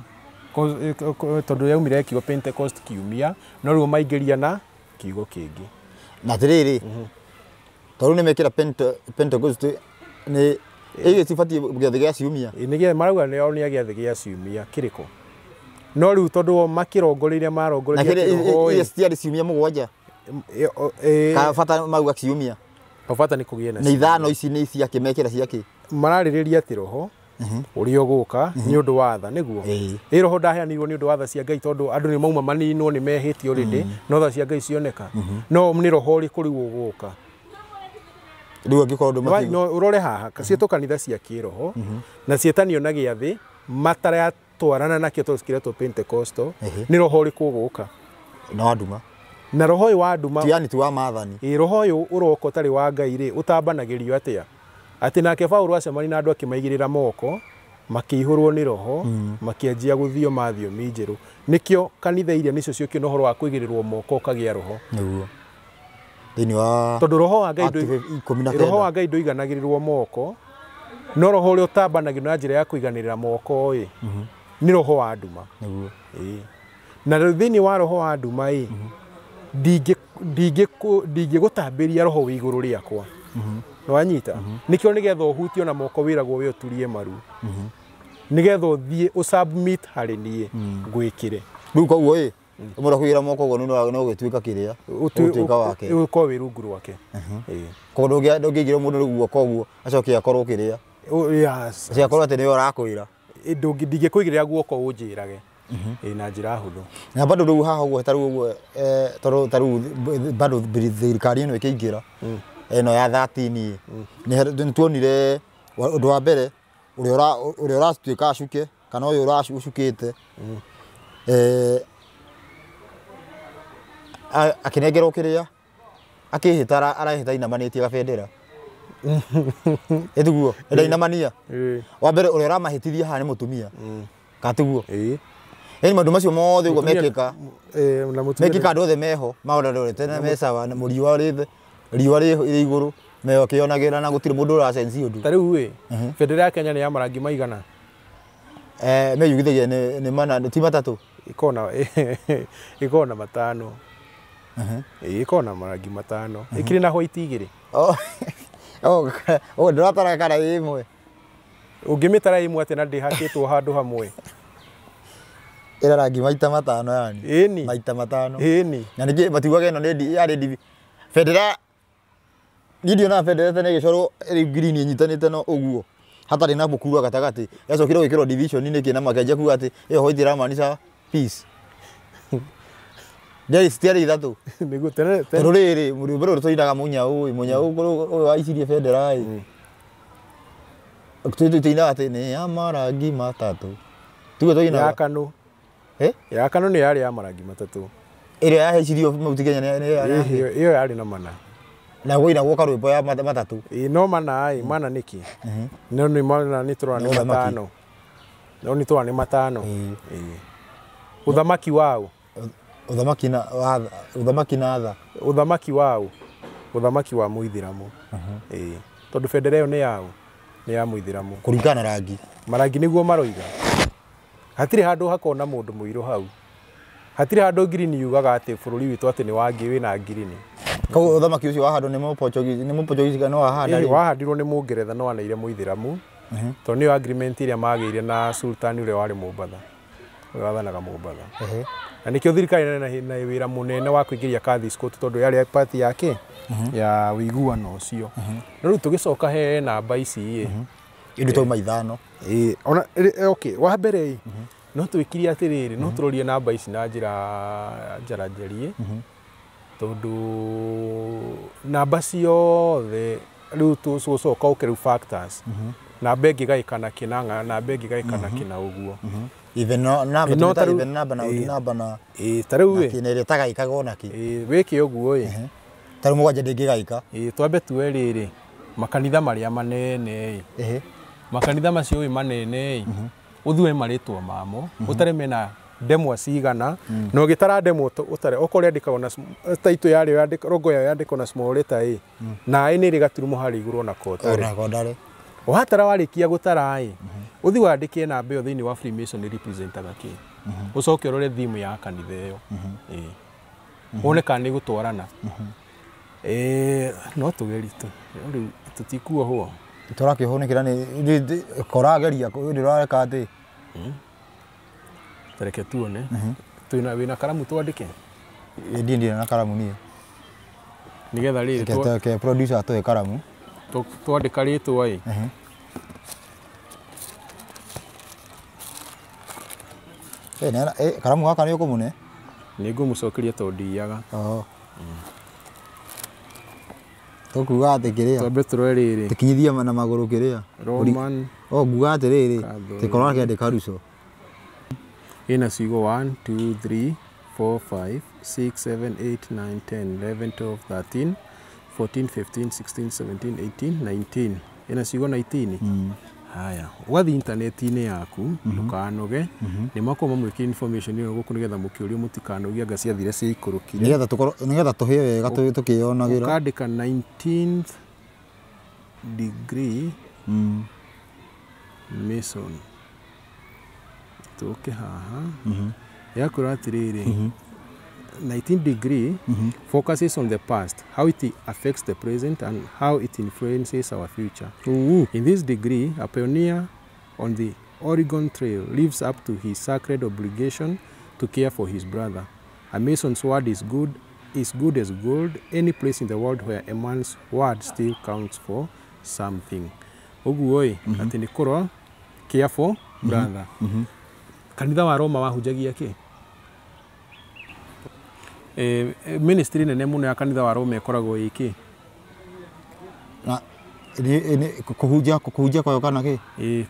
Tondũ yaumire kiugo Pentecost kiumia, no rĩu maingĩria na kiugo kĩngĩ. Na atĩrĩrĩ, tondũ nĩ mekĩra Pentecost nĩ ĩgĩ cibatiĩ gĩathĩ gĩa ciumia. Nĩ marauga nĩ nĩ gĩathĩ gĩa ciumia kĩrĩkũ? No rĩu tondũ o makĩrongoreirie marongoreirie kĩroho ĩ. Citiarĩ ciumia mũgwanja. Ka bata mauga ciumia. Bata nĩ kũgĩe na nĩ ithano ici nĩ ciake mekĩra ciake. Mararĩrĩria atĩ roho ũrĩa ũgũka nĩ ũndũ wa tha nĩguo. Ĩ roho ndaheanirwo nĩ ũndũ wa tha cia Ngai tondũ andũ nĩ mauma maninwo nĩ mehĩtie already, no tha cia Ngai cioneka. No nĩ roho ũrĩkũ rĩu ũgũka? Rĩu angĩkorwo andũ matigũ. No ũrore haha ciĩtwo kanitha cia kĩroho na ciĩtanio na gĩathĩ mataratwarana nakĩo tondũ ciretwo Pentecostal, nĩ roho ũrĩkũ ũgũka? Na wa nduma. Na roho ũyũ wa nduma yani ti wa maathani. Ĩ roho ũyũ ũroka ũtarĩ wa Ngai rĩ ũtambanagĩrio atĩa? Atĩ nake Paũlũ acemania na andũ akĩmaigĩrĩra moko makĩihũrwo nĩ roho makĩanjia gũthioma thiomi njerũ. Nĩkĩo kanitha iria nĩcio ciokio na ũhoro wa kũigĩrĩrwo moko ũkagĩa roho. Nĩguo. Thĩinĩ wa tondũ roho wa Ngai roho wa Ngai ndũiganagĩrĩrwo moko, no roho ũrĩa ũtambanagĩrio na njĩra ya kũiganĩrĩra moko ĩ nĩ roho wa nduma. Nĩguo. Ĩ. Na rĩu thĩinĩ wa roho wa nduma ĩ ndingĩgũtambĩria roho wĩ igũrũ rĩakwa. Nĩwanyita? Nĩkĩo nĩgetha ũhutio na moko wĩragwo we ũturie maru. Nĩgetha ũthiĩ ũsubmit harĩ niĩ ngwĩkĩre. Rĩu koguo ĩ mũndũ akũigĩra moko ũguo no ũgĩtuĩka kĩrĩa ũgũtuĩka wake. Ũkorwo wĩ rungu rwake. Koguo ndũngĩigĩra mũndũ rĩu guoko ũguo acoke akorwo kĩrĩa. Acoke akorwo atĩ nĩwe ũrakwĩra. Ndingĩkũigĩrĩra guoko ũnjĩrage. Ĩ na njĩra hũthũ. Na bado rĩu haha ũguo ta rĩu ũguo tondũ ta rĩu bado thirikari ĩno ĩkĩingĩra ĩno ya 13 nĩ tuonire ũndũ wa mbere ũrĩa ũratuĩka acuke kana ũyũ ũracukĩte akĩnengerwo kĩrĩa akĩhĩta arahĩta inamanĩtie gabendera. Ĩtiguo ĩrainamania. Wa mbere ũrĩa ũramahĩtithia haha nĩ mũtumia. Katiguo. Yaani maũndũ macio mothe ũguo mekĩka. Mekĩka andũ othe meho maũndũ na mecawa na riũa rĩ riũa rĩ igũrũ meho kĩonagĩra na gũtirĩ mũndũ ũracenjia ũndũ. Ta rĩu ĩ bendera ya Kenya nĩ ya marangi maigana? Meyugithagia nĩ mana ti matatũ. Ĩkoragwo na matano. Ĩkoragwo na marangi matano. Ĩkĩrĩ na white igĩrĩ. Oh, oh, ndũratara kana ĩmwe. Ũngĩmĩtara ĩmwe atĩa na ndĩhakĩtwo handũ hamwe? Ĩna rangi maita matano yani. Ĩni. Maita matano. Ĩni. Na ningĩ matiugaga ĩno nĩ yarĩ ndivi. Bendera niĩ ndionaga bendera tene ĩgĩcorwo ĩrĩ green ĩnyitanĩte na ũguo hatarĩ na mũkuru gatagatĩ, yacokire gwĩkĩrwo division nĩkĩ na makĩanjia kuga atĩ ĩyo white ĩramaanisha peace. Ndiarĩ citiarĩ ithatũ. Nĩguo tene tondũ rĩrĩ rwĩmbo rũrũ tũinaga mũnyau ĩ, mũnyau ũyũ waicirie bendera ĩ, tũinaga atĩ nĩ ya marangi matatũ. Tuge tũinaga ya Kanu. Ya Kanu nĩ yarĩ ya marangi matatũ. Ĩrĩa yaheicirio Mount Kenya nĩ ĩyo yarĩ na mana. Na gũinagwo karwĩmbo ya matatũ. Ĩ no mana ĩ, mana nĩkĩ? No nĩ mana nĩ tũrona nĩ matano. No nĩ tũrona nĩ matano. Ũthamaki wao. Ũthamaki na watha, ũthamaki na tha. Ũthamaki wao. Ũthamaki wa Mũithĩramu. Ĩ tondũ bendera ĩyo nĩ yao. Nĩ ya Mũithĩramu. Kũringana na rangi. Marangi nĩguo maroiga. Hatirĩ handũ hakona mũndũ mũirũ hau. Hatirĩ handũ ngirini yugaga atĩ bũrũri witũ atĩ nĩ wa wĩna ngirini. Koguo ũthamaki ũcio wahandwo nĩ Mũportuguese, nĩ Mũportuguese kana wahanda rĩ? Wahandirwo nĩ Mũngeretha no aneire Mũithĩramu. Tondũ nĩyo agreement ĩrĩa magĩire na Sultan ũrĩa warĩ Mombatha. Ũrĩa wathanaga Mombatha. Na nĩkĩo thirikari na wĩra mũnene wa kũingĩria Kadhi Scott tondũ yarĩ part yake ya ũiguano ũcio. No rĩu tũgĩcoka he namba ici ĩ. Indo twauma ithano. Ĩ ona okay, wa mbere ĩ no twĩkire atĩrĩrĩ, no tũrorie namba ici na njĩra njaranjarie tondũ namba ciothe rĩu tũcoka ũke rĩu factors. Namba ĩngĩgaĩkana kĩna, namba ĩngĩgaĩkana kĩna ũguo. Even no namba no even namba na namba na ta rĩu ĩ kĩna ĩrĩa ĩtagaĩkaga ona kĩ. Wĩke ũguo ĩ. Ta rĩu mũgwanja ndĩngĩgaĩka. Twambe tuoe rĩrĩ makanitha marĩa manene ĩ. Makanitha macio ĩ manene ĩ ũthue marĩtwa mamo ũtare mena ndemwa cigana na ũgĩtara ndemwa ũtare okorwo yandĩkagwo na taitũ yarĩo yandĩkagwo rogo yayo yandĩkwo na small letter ĩ na ĩ nĩ ĩrĩ gaturumo harĩa igũrũ ona kotare. Ona kotare. Watara warĩkia gũtara ĩ ũthiĩ wandĩke namba ĩyo thĩinĩ wa Freemason representaga kĩ. Ũcoke ũrore theme ya kanitha ĩyo. Wone kana nĩ gũtwarana. No tũgerie tu rĩu tũtikuohwo. Tũrakĩhũnĩkĩra nĩ korageria ndĩrareka atĩ. Tareke tuone. Twĩna wĩna karamu twandĩke? Ndiĩ ndirĩ na karamu niĩ. Nĩgetha rĩrĩ ke producer atũhe karamu. Twandĩka rĩtwa ĩ. Karamu gaka nĩ ũkũmũne? Nĩ ngũmũcokeria tondũ ndiiyaga. Tũkuga atĩ kĩrĩa? Twambe tũrore rĩrĩ. Tũkinyithie na magũrũ kĩrĩa? Roman. Oh, nguga atĩrĩrĩ, tĩkorwo akĩandĩka Ruco. Ĩna ciugo 1 2 3 4 5 6 7 8 9 10 11 12 13 14 15 16 17 18 19. Ĩna ciugo 19. Haya, ũgathiĩ intaneti-inĩ yaku, ndũkanoge, nĩ makorwo mamwĩkĩra information ĩyo gũkũ nĩgetha mũkĩũrio mũtikanogie anga ciathire ciaikũrũkire. Nĩgetha tũkorwo nĩgetha tũhĩe wega tũkĩyonagĩra. Ũkandĩka 19th degree Mason. Tũke haha. Yakwĩra atĩrĩrĩ, 19 degree focuses on the past, how it affects the present and how it influences our future. In this degree, a pioneer on the Oregon Trail lives up to his sacred obligation to care for his brother. A mason's word is good as gold, any place in the world where a man's word still counts for something. Ũguo ĩ, atĩ nĩ kũrora care for brother. Kanitha wa Roma wahunjagia kĩ? Ministry nene mũno ya kanitha wa Roma ĩkoragwo ĩkĩ? Na kũhunjia kwayo kana kĩ?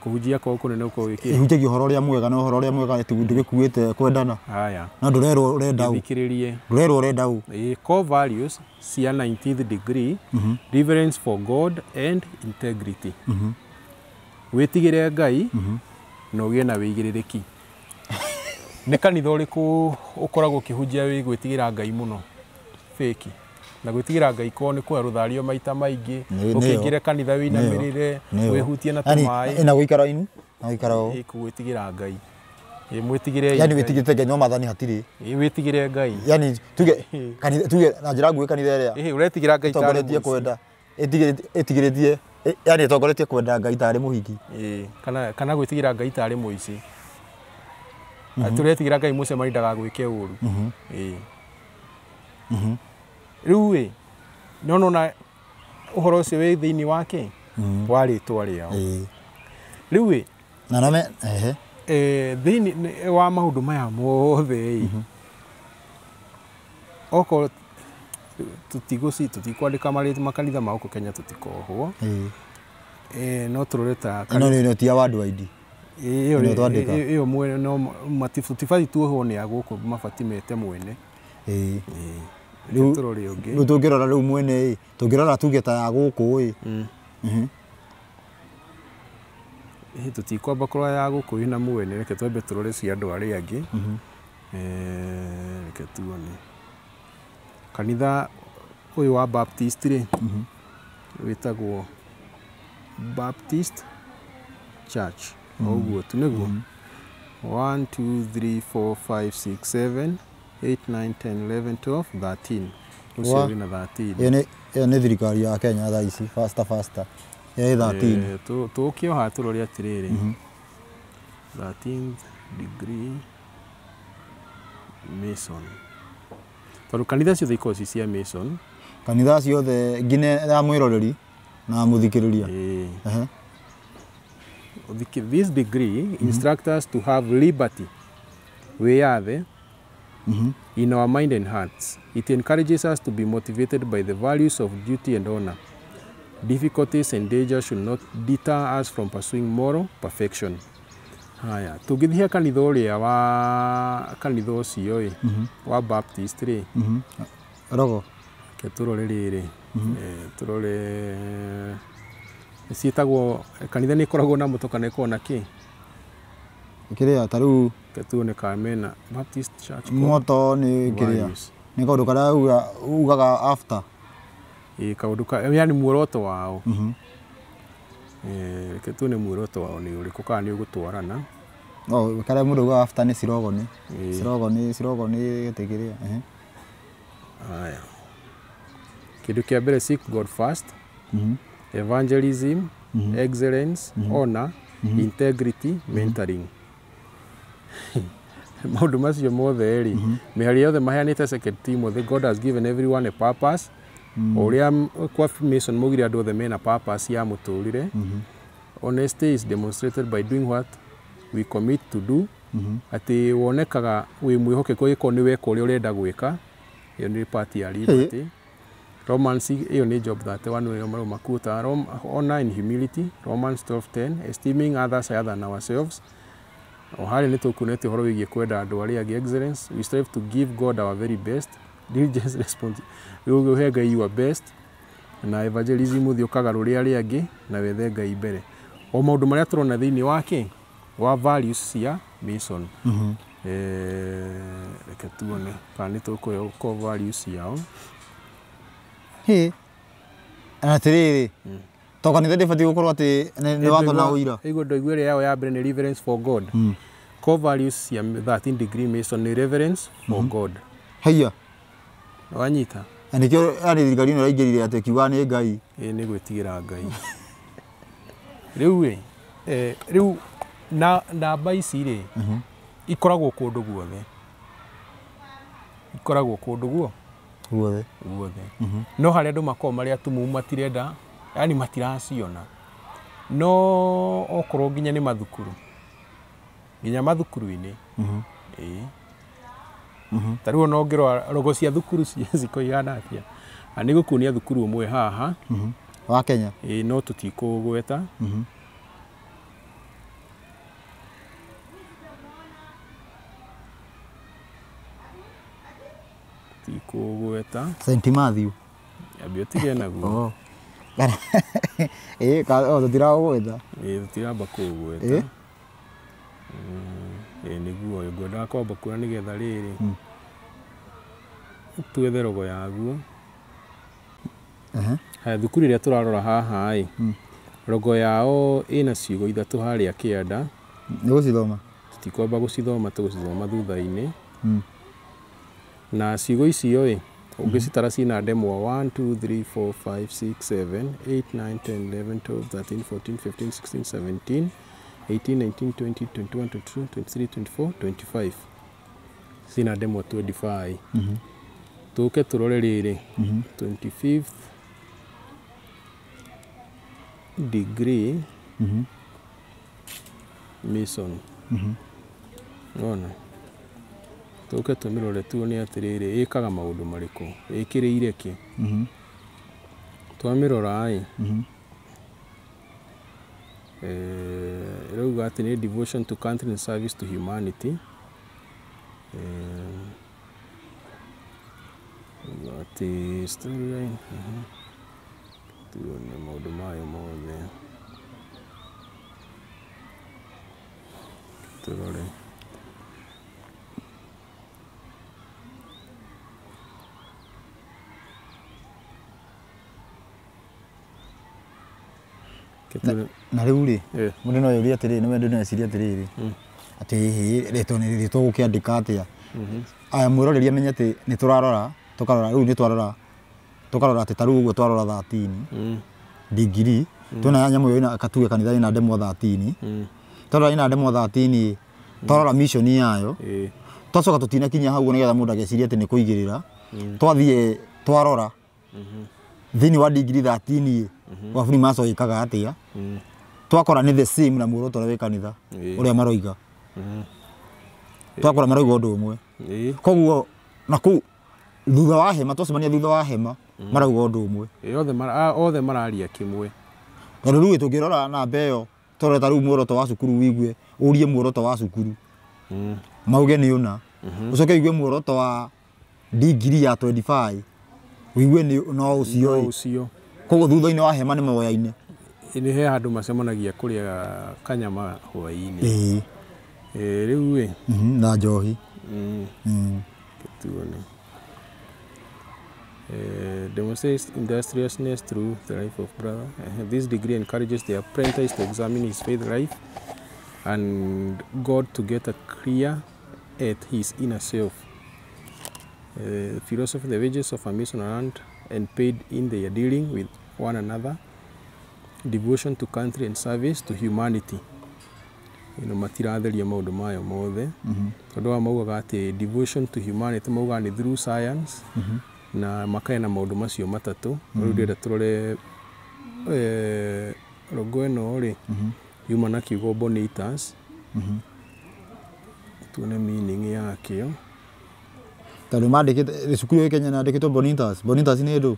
Kũhunjia kwao kũnene gũkoragwo ĩkĩ? Ĩhunjagia ũhoro ũrĩa mwega na ũhoro ũrĩa mwega ndũgĩkuĩte kwendana. Haya. Na ndũrerwo ũrenda ũ. Thikĩrĩrie. Ndũrerwo ũrenda ũ. Core values cia 19th degree, reverence for God and integrity. Wĩtigĩre Ngai na ũgĩe na wĩigĩrĩrĩki. Nĩ kanitha ũrĩkũ ũkoragwo ũkĩhunjia wĩ gwĩtigĩra Ngai mũno? Fake. Na gwĩtigĩra Ngai kwao nĩ kuoya rũthario maita maingĩ, ũkĩingĩre kanitha wĩinamĩrĩre, wĩhutie na tũmaĩ. Na gũikara ini, na gũikara ũũ. Gwĩtigĩra Ngai. Mwĩtigĩre Yani wĩtigĩrĩte Ngai no maathani hatirĩ. Wĩtigĩre Ngai. Yani tuge kanitha tuge na njĩra nguhĩ kanitha ĩrĩa ũretigĩra Ngai tarĩ ĩtongoretie kwenda ĩtigĩrĩtie yani ĩtongoretie kwenda Ngai tarĩ mũhiki. Kana gwĩtigĩra Ngai tarĩ mũici. Tũretigĩra Ngai mũcemani ndagagwĩke ũru. Rĩu ĩ no nona ũhoro ũcio wĩ thĩinĩ wake wa rĩtwa rĩao. Rĩu ĩ na nome ehe thĩinĩ wa maũndũ maya mothe ĩ okorwo tũtikwandĩka marĩtwa makanitha ma gũkũ Kenya tũtikohwo. No tũrore ta no nĩ ti ya worldwide. Ĩyo mwene no tũtibatiĩ tuohwo nĩ a gũkũ mabatiĩ mete mwene. Rĩu tũrore ũngĩ. Rĩu tũngĩrora rĩu mwene ĩ tũngĩrora tuge ta ya gũkũ ĩ. Tũtikwamba kũrora ya gũkũ ĩna mwene, reke twambe tũrore cia andũ arĩa angĩ. Reke tuone. Kanitha ũyũ wa Baptist rĩ wĩtagwo Baptist Church. Ũguo tu nĩguo. 1 2 3 4 5 6 7 8 9 10 11 12 13. Ũcio wĩna 13. Ĩyo nĩ thirikari ya Kenya thaa ici faster faster. Ĩ 13. Tũkĩo haha tũrore atĩrĩrĩ. 13th degree Mason. Tondũ kanitha ciothe ikoragwo ci cia Mason. Kanitha ciothe nginya ya mwĩroreri na mũthikĩrĩria. This degree instructs us to have liberty, wĩyathe, in our mind and hearts. It encourages us to be motivated by the values of duty and honor. Difficulties and danger should not deter us from pursuing moral perfection. Haya, tũngĩthiĩ kanitha ũrĩa wa kanitha ũcio ĩ wa Baptist rĩ. Rogo. Reke tũrore rĩrĩ. Tũrore ciĩtagwo kanitha nĩ ĩkoragwo na mũtũ kana ĩkoragwo na kĩ? Kĩrĩa ta rĩu reke tuone kana mena Baptist Church. Moto nĩ kĩrĩa nĩ kaũndũ karĩa ugaga after. Kaũndũ ka yani muoroto wao. Reke tuone muoroto wao nĩ ũrĩkũ kana nĩ ũgũtwarana. No karĩa mũndũ ugaga after nĩ cirogoni. Cirogoni cirogoni gĩtĩ kĩrĩa. Haya. Kĩndũ kĩa mbere, seek God first. Evangelism, excellence, honor, integrity, mentoring. Maũndũ macio mothe rĩ, mĩhari yothe maheanĩte Second Timothy, God has given everyone a purpose. Ũrĩa kwa Mason maugire andũ othe mena purpose ya mũtũrĩre. Honesty is demonstrated by doing what we commit to do. Atĩ wonekaga wĩ mwĩhokeku angĩkorwo nĩ weka ũrĩa ũrenda gwĩka. Ĩyo nĩ part ya liberty. Romans ĩyo nĩ Job 31 ĩyo makuota honor and humility, Romans 12:10, esteeming others higher than ourselves. O harĩa nĩ tũkuonete ũhoro wĩgiĩ kwenda andũ arĩa angĩ, excellence, we strive to give God our very best, diligence, response, ũhe Ngai your best, na evangelism ũthiĩ ũkagarũre arĩa angĩ na wethe Ngai mbere. O maũndũ marĩa tũrona thĩinĩ wake wa values cia Mason. Reke tuone kana nĩ tũkũheo core values ciao. Hĩ atĩrĩrĩ to kanitha ndĩbatiĩ gũkorwo atĩ nĩ watho na ũira. Ĩguo ndoigua ĩrĩa yao ya mbere nĩ reverence for God. Core values cia 13 degree Mason nĩ reverence for God. Haiya. Wanyita. Na nĩkĩo yani thirikari ĩno ĩraingĩrire atĩ kiuga nĩ Ngai. Ĩ nĩ gwĩtigĩra Ngai. Rĩu ĩ rĩu na namba ici rĩ ikoragwo kũndũ guothe. Ikoragwo kũndũ guothe. Guothe. No harĩa andũ makoragwo marĩ atumumu matirenda, yani matiraciona. No okorwo nginya nĩ mathukuru. Nginya mathukuru-inĩ. Ta rĩu ona ũngĩrora rogo cia thukuru ciko ihana atĩa. Na nĩ gũkuonia thukuru ũmwe haha. Wa Kenya. No tũtikũgweta. Tũtikũgweta. St Matthew. Ambia ũtige naguo. Tũtiragũgweta. Tũtiramba kũũgweta. Nĩguo ũyũ ngwendaga kwamba kuona nĩgetha rĩrĩ twethe rogo yaguo. Haya, thukuru ĩrĩa tũrarora haha ĩ rogo yao ĩna ciugo ithatũ harĩa kĩanda. Nĩ gũcithoma? Tũtikwamba gũcithoma, tũgũcithoma thutha-inĩ. Na ciugo icio ĩ ũngĩcitara ciĩna ndemwa 1 2 3 4 5 6 7 8 9 10 11 12 13 14 15 16 17 18 19 20 21 22 23 24 25, ciĩna ndemwa 25. Tũke tũrore rĩrĩ, 25th degree Mason. Nona tũke tũmĩrore tuone atĩrĩrĩ, ĩkaga maũndũ marĩkũ, ĩkĩrĩire kĩ. Twamĩrora ĩ, ĩrauga atĩ nĩ devotion to country and service to humanity. Atĩ storyline, tuone maũndũ mayo mothe, tũrore. Na rĩu rĩ, mũndũ no yũrie atĩrĩrĩ, nĩ mũndũ no ecirie atĩrĩrĩ, atĩ hihi rĩtwa nĩ rĩtwa gũkĩandĩka atĩa. Aya mwĩroreri amenye atĩ nĩ tũrarora, tũkarora rĩu nĩ twarora, tũkarora atĩ ta rĩu ũguo twarora 13 degree, tuona nyamũ ĩyo ĩna katuge kanitha ĩna ndemwa 13, twarora ĩna ndemwa 13, twarora mission yayo, twacoka tũtinakinya hau nĩgetha mũndũ ageciria atĩ nĩ kũigĩrĩra. Twathiĩ twarora thĩinĩ wa degree 13 wa Freemason ĩkaga atĩa, twakora nĩ the same na muoroto ũrĩa wĩ kanitha ũrĩa maroiga. Twakora maroiga ũndũ ũmwe. Koguo na kũu thutha wa hema, twacemania thutha wa hema, marauga ũndũ ũmwe. Othe mararia kĩmwe. Tondũ rĩu tũngĩrora namba ĩyo, tũrore ta rĩu muoroto wa cukuru wigue, ũrie muoroto wa cukuru, mauge nĩ ũna. Ũcoke ũigue muoroto wa degree ya 25, ũigue nĩ no ũcio. Koguo thutha-inĩ wa hema nĩ moyaine. Nĩ he handũ macemanagia kũrĩa kanyama hwaĩ-inĩ. Rĩu ĩ na njohi. Tuone. Demonstrates industriousness through the life of brother. This degree encourages the apprentice to examine his faith life and God to get a clear at his inner self. Philosophy, the wages of a mason are earned and paid in their dealing with one another, devotion to country and service to humanity. Ino matiratheria maundu mayo mothe, tondu wa maugaga ati devotion to humanity maugaga ni through science, na makaena maundu macio matatu. Riu ndĩrenda turore logo ĩno rĩ, yuma na kiugo bonitas, tuone meaning yakĩo. Tondũ mandĩkĩte cukuru ĩyo Kenya yandĩkĩtwo bonitas. Bonitas nĩ ndũ?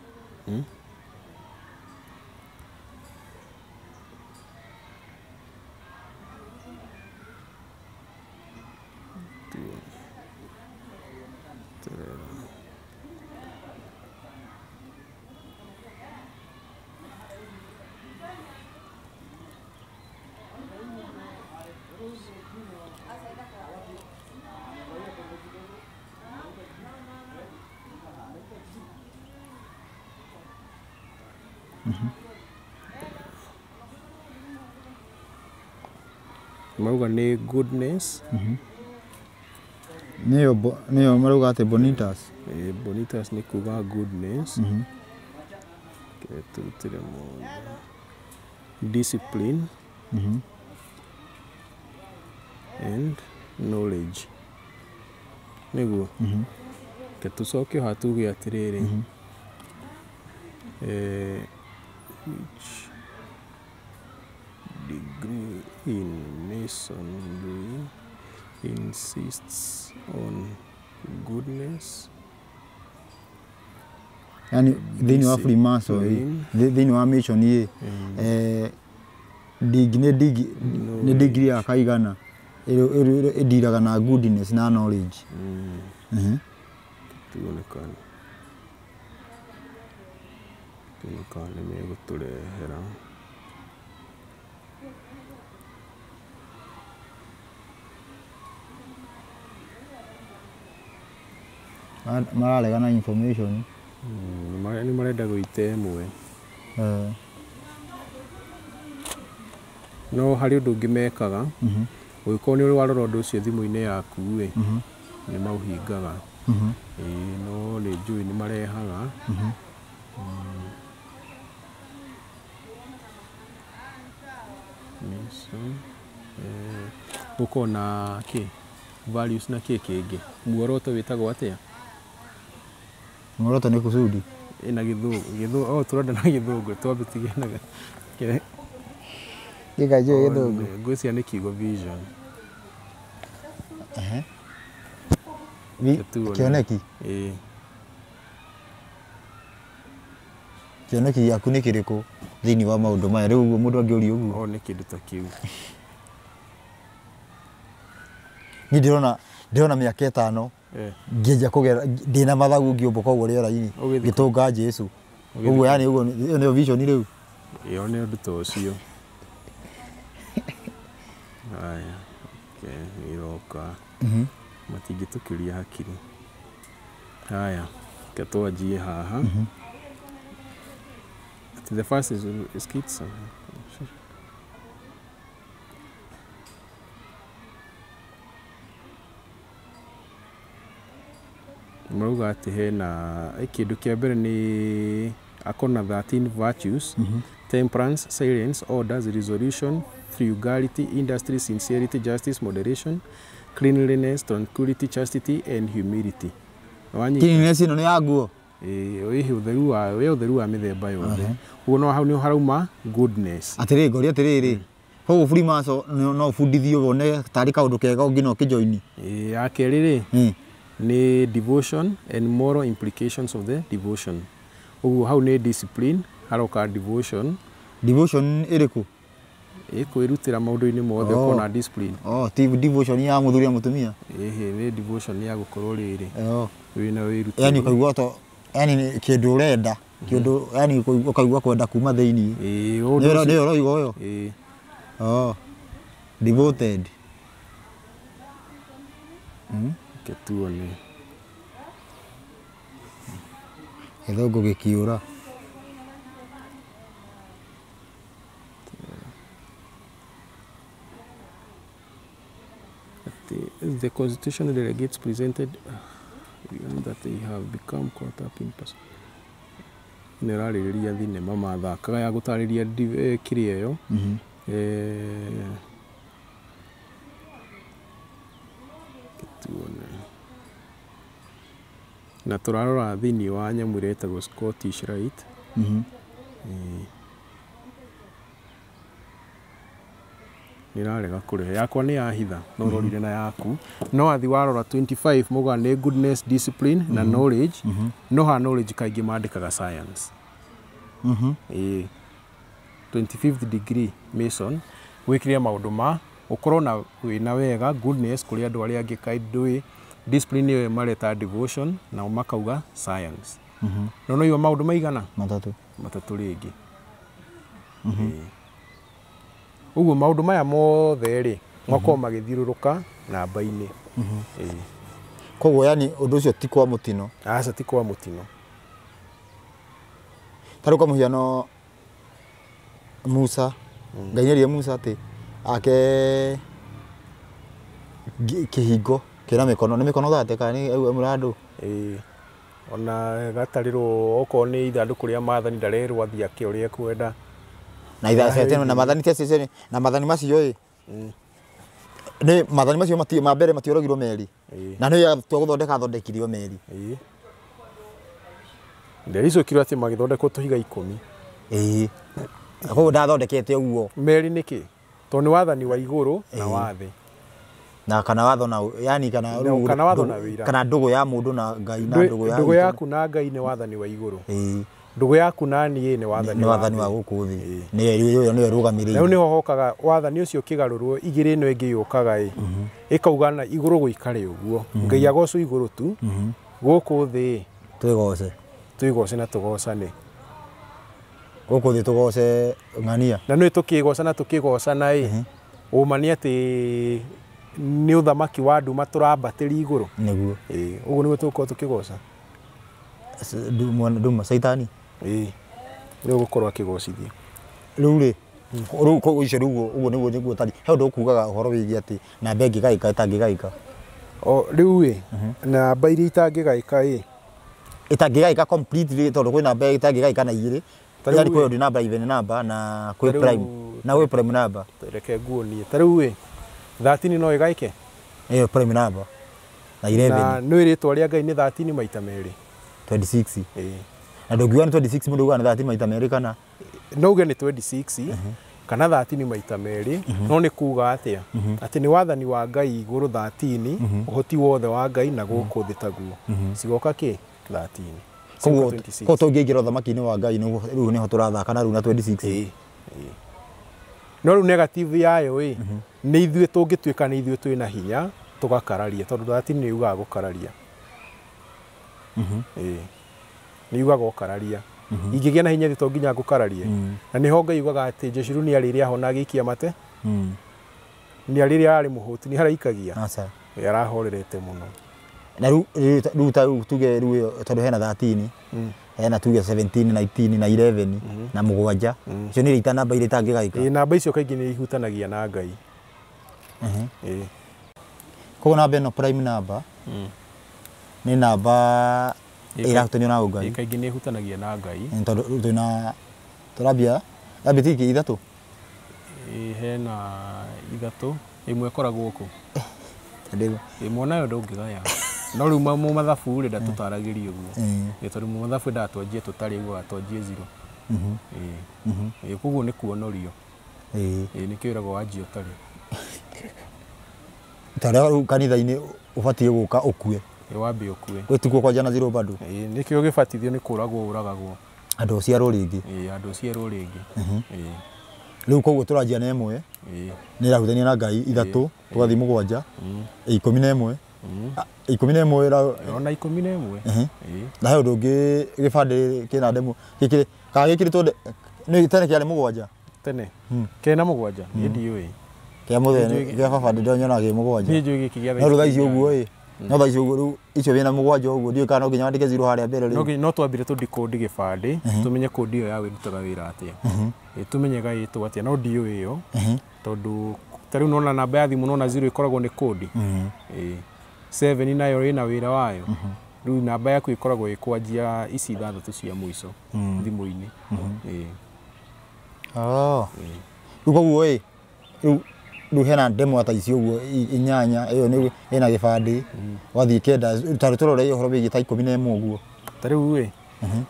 Mauga nĩ goodness. Nĩyo marauga atĩ bonitas. Bonitas nĩ kuga goodness. Tũrutĩre mothe. Discipline and knowledge. Nĩguo. Ke tũcoke haha tuge atĩrĩrĩ, which degree in masonry insists on goodness? Yani thĩinĩ wa Freemason, thĩinĩ wa mission ĩ, nĩ degree ya kaigana ĩndiraga na goodness na knowledge. Tuone kana nĩ megũtũrehera. Mararegana information. Nĩ marenda gũite ĩmwe. No harĩ ũndũ ũngĩ mekaga, Ũngĩkorwo nĩ ũrĩ warora ũndũ ũcio thimũ-inĩ yaku ĩ, nĩ maũhingaga. Ĩĩ, no nĩ njũĩ nĩ marehaga. Mission, gũkorwo na kĩ values na kĩ kĩngĩ. Muoroto wĩtagwo atĩa? Muoroto nĩ kusudi. Ĩna gĩthũngũ, oh, tũrenda na gĩthũngũ, twambe tige na Gĩkanjũ gĩthũngũ. Ngwĩciria nĩ kiugo vision. Kĩoneki? Ĩĩ. Kĩoneki gĩaku nĩ kĩrĩkũ thĩinĩ wa maũndũ maya? Rĩu ũguo mũndũ angĩũria ũguo. O nĩ kĩndũ ta kĩu. Niĩ ndĩrona mĩaka 5 ngĩanjia kũgera ndĩna mathagu ngĩũmbũka ũguo rĩera-inĩ ngĩtũnga Jesũ. Ũguo yani ũguo ĩyo nĩyo vision rĩu. Ĩyo nĩ ũndũ ta ũcio. Haya, okay, nĩ ĩroka. Matingĩtũkĩria hakiri. Haya, reke twanjie haha. The first is kids. Marauga atĩ hena kĩndũ kĩa mbere nĩ akona 13 virtues, temperance, silence, orders, resolution, frugality, industry, sincerity, justice, moderation, cleanliness, tranquility, chastity and humility. Cleanliness ĩno nĩ ya nguo? Ĩĩ, ũtheru wa mĩthemba yothe. Ũguo no hau nĩ harauma goodness. Atĩrĩ, ngoria atĩrĩrĩ, koguo Freemason no ũbundithio wone tarĩ kaũndũ kega ũngĩ no ũkĩjoini. Ĩĩ, ya kerĩ rĩ, nĩ devotion and moral implications of the devotion. Ũguo hau nĩ discipline, haroka devotion. Devotion ĩrĩkũ? Ĩkwĩrutĩra maũndũ-inĩ mothe ũkona discipline. Oh, ti devotion ya mũthuri na mũtumia? Ĩhĩ, nĩ devotion ya gũkorwo rĩrĩ. Wĩna wĩrutĩri. Yani ũkaigua to, yani kĩndũ ũrenda, kĩndũ yani ũkaigua kwenda kuma thĩinĩ. Ĩĩ, nĩ ũroiga ũyũ? Ĩĩ. Oh, devoted. Reke tuone. Gĩthũngũ gĩkĩũra. The constitutional delegates presented that they have become caught up in person. Nĩ ĩrarĩrĩria thinema mathakaga ya gũtarĩria kĩrĩa ĩyo. Tuone. Na tũrarora thĩinĩ wa nyamũ ĩrĩa ĩtagwo Scottish Rite. Nĩ ĩrarega kũrehe. Yakwa nĩ yahitha, no ũrorire na yaku. No athi warora 25 mauga nĩ goodness, discipline na knowledge. No ha knowledge kaingĩ mandĩkaga science. Ĩĩ. 25th degree Mason wĩkĩre maũndũ ma ũkorwo na wĩna wega goodness kũrĩ andũ arĩa angĩ kaindũ discipline ĩyo mareta devotion na makauga science. No no iwa maũndũ maigana? Matatũ. Matatũ rĩngĩ. Ũguo maũndũ maya mothe rĩ makorwo magĩthiũrũrũka namba-inĩ. Koguo yani ũndũ ũcio ti kwa mũtino. Aca ti kwa mũtino. Ta rĩu kwa mũhiano Musa, Ngai nĩerire Musa atĩ ake kĩhingo kĩna mĩkono, nĩ mĩkono thate kana nĩ ĩmwe andũ? Ĩĩ. Ona gatarĩrwo okorwo nĩ ithandũkũ rĩa maathani ndarerwo athiĩ ake ũrĩa ekwenda. Na ithandũkũ na maathani ti na maathani macio ĩ. Nĩ maathani macio ma mbere matioragirwo meri. Na nĩ atua gũthondeka athondekirio meri. Ĩĩ. Ndericũkirwo atĩ magĩthondekwo tũhiga 10. Ĩĩ. Koguo ndathondekete ũguo. Meri nĩkĩ? Tondũ nĩ wathani wa igũrũ na wa thĩ. Na kana watho na yani kana kana watho na wĩira. Kana ndũgũ ya mũndũ na Ngai na ndũgũ ya ndũgũ yaku na Ngai nĩ wathani wa igũrũ. Ĩĩ. Ndũgũ yaku na niĩ nĩ wathani wa gũkũ thĩ. Nĩ ĩyo nĩyo ĩrũgamĩrĩire. Rĩu nĩho hokaga wathani ũcio ũkĩgarũrwo igĩrĩ ĩno ĩngĩ yũkaga ĩ. Ĩkauga na igũrũ gũikare ũguo. Ngai agocwo igũrũ tu. Gũkũ thĩ twĩgoce. Twĩgoce na tũgocane. Gũkũ thĩ tũgoce ng'ania. Na nĩ tũkĩgoca na tũkĩgocana ĩ. Ũma nĩ atĩ nĩ ũthamaki wa nduma tũrambatĩria igũrũ. Nĩguo. Ĩĩ, ũguo nĩguo tũgũkorwo tũkĩgoca. Nduma caitani. Ĩĩ. Nĩ ũgũkorwo akĩgocithio. Rĩu rĩ, Rĩu koguo icio rĩu ũguo nĩguo nĩguo tari he ũndũ ũkugaga ũhoro wĩgiĩ atĩ namba ĩngĩgaĩka ĩtangĩgaĩka. O rĩu ĩ namba iria itangĩgaĩka ĩ ĩtangĩgaĩka completely tondũ kwĩ namba ĩtangĩgaĩka na igĩrĩ. Yani kwĩ odd number, even number na kwĩ prime na kwĩ prime number. Reke nguonie ta rĩu ĩ 13 no ĩgaĩke ĩyo prime number na 11 na nĩ rĩtwa rĩa Ngai nĩ 13 maita merĩ 26. Ĩĩ na ndũngiuga nĩ 26 mũndũ ugaga nĩ 13 maita merĩ kana no uge nĩ 26 kana 13 maita merĩ no nĩ kuga atĩa atĩ nĩ wathani wa Ngai igũrũ 13 ũhoti wothe wa Ngai na gũkũ thĩ taguo cigoka kĩ 13. Koguo koguo tũngĩingĩra ũthamaki-inĩ wa Ngai rĩu nĩho tũrathaka na rĩu na 26. No rĩu negative yayo ĩ nĩ ithuĩ tũngĩtuĩka nĩ ithuĩ twĩna hinya tũgakararia tondũ 13 nĩ yugaga gũkararia. Ĩĩ nĩ yugaga gũkararia. Ingĩgĩa na hinya thĩ to nginya ngũkararie. Na nĩho Ngai yugaga atĩ Jeshuruni arĩ ahona agĩikia mate. Nĩ arĩ arĩ mũhũti nĩ haraikagia. Aca. Arahorerete mũno. Na rĩu ta rĩu tuge rĩu tondũ hena 13 hena tuge 17 19 na 11 na mũgwanja icio nĩ ita namba iria itangĩgaĩka. Ĩĩ namba icio kaingĩ nĩ ihutanagia na Ngai. Ĩĩ koguo namba ĩno prime number nĩ namba ĩrahutanio na Ngai. Kaingĩ nĩ ihutanagia na Ngai tondũ twĩna tũrambia yambĩtie ithatũ. Ĩĩ hena ithatũ ĩmwe ĩkoragwo kũ ĩmwe nayo ndũngĩgaya no rĩu mu mathabu rĩ ndatũtaragĩria ũguo. Ĩĩ tondũ mu mathabu ndatwanjie tũtarĩ ũguo atwanjie 0. Ĩĩ koguo nĩ kuonorio. Ĩĩ ĩĩ nĩkĩo ĩragwo wanjia ũtarĩ. Ta rĩu kanitha-inĩ ũbatiĩ gũka ũkue. Ĩĩ wambe ũkue. Gwĩtikuo kwanja na 0 bado. Ĩĩ nĩkĩo gĩbatithio nĩ kũragwo ũragagwo. Andũ ũciarwo rĩngĩ. Ĩĩ andũ ũciarwo rĩngĩ. Ĩĩ rĩu koguo tũranjia na ĩmwe nĩ ĩrahutania na Ngai ithatũ tũgathiĩ mũgwanja 11 11 ona 11. Ĩĩ na he ũndũ ũngĩ gĩbandĩ kĩna ndemwa gĩkĩrĩ kana gĩkĩrĩtwo nĩ tene kĩarĩ mũgwanja tene kena mũgwanja niĩ ndiũĩ kĩa mũthenya kĩa baba ndĩronyonaga kĩ mũgwanja niĩ njũĩ gĩkĩ gĩa no rĩu thaa ici ũguo ĩ no thaa ici ũguo rĩu icio wĩna mũgwanja ũguo ndiũĩ kana no nginya wandĩke 0 harĩa mbere rĩu no twambire tũndikũndi gĩbandĩ tũmenye kũndi ĩyo ya wĩrutaga wĩra atĩa. Ĩĩ tũmenye gaĩtwo atĩa no ndiũĩ ĩyo tondũ ta rĩu nona namba ya thimũ nona 0 ĩkoragwo nĩ kũndi. Ĩĩ 7 nayo ĩna wĩra wayo. Rĩu namba yaku ĩkoragwo ĩkwanjia ici ithathatũ cia mũico thimũ-inĩ. Ĩĩ rĩu koguo ĩ rĩu hena ndemwa ta icio ũguo inyanya ĩyo nĩ ĩna gĩbandĩ wathiĩ kenda ta rĩu tũrore ũhoro wĩgiĩ ta 11 ũguo. Ta rĩu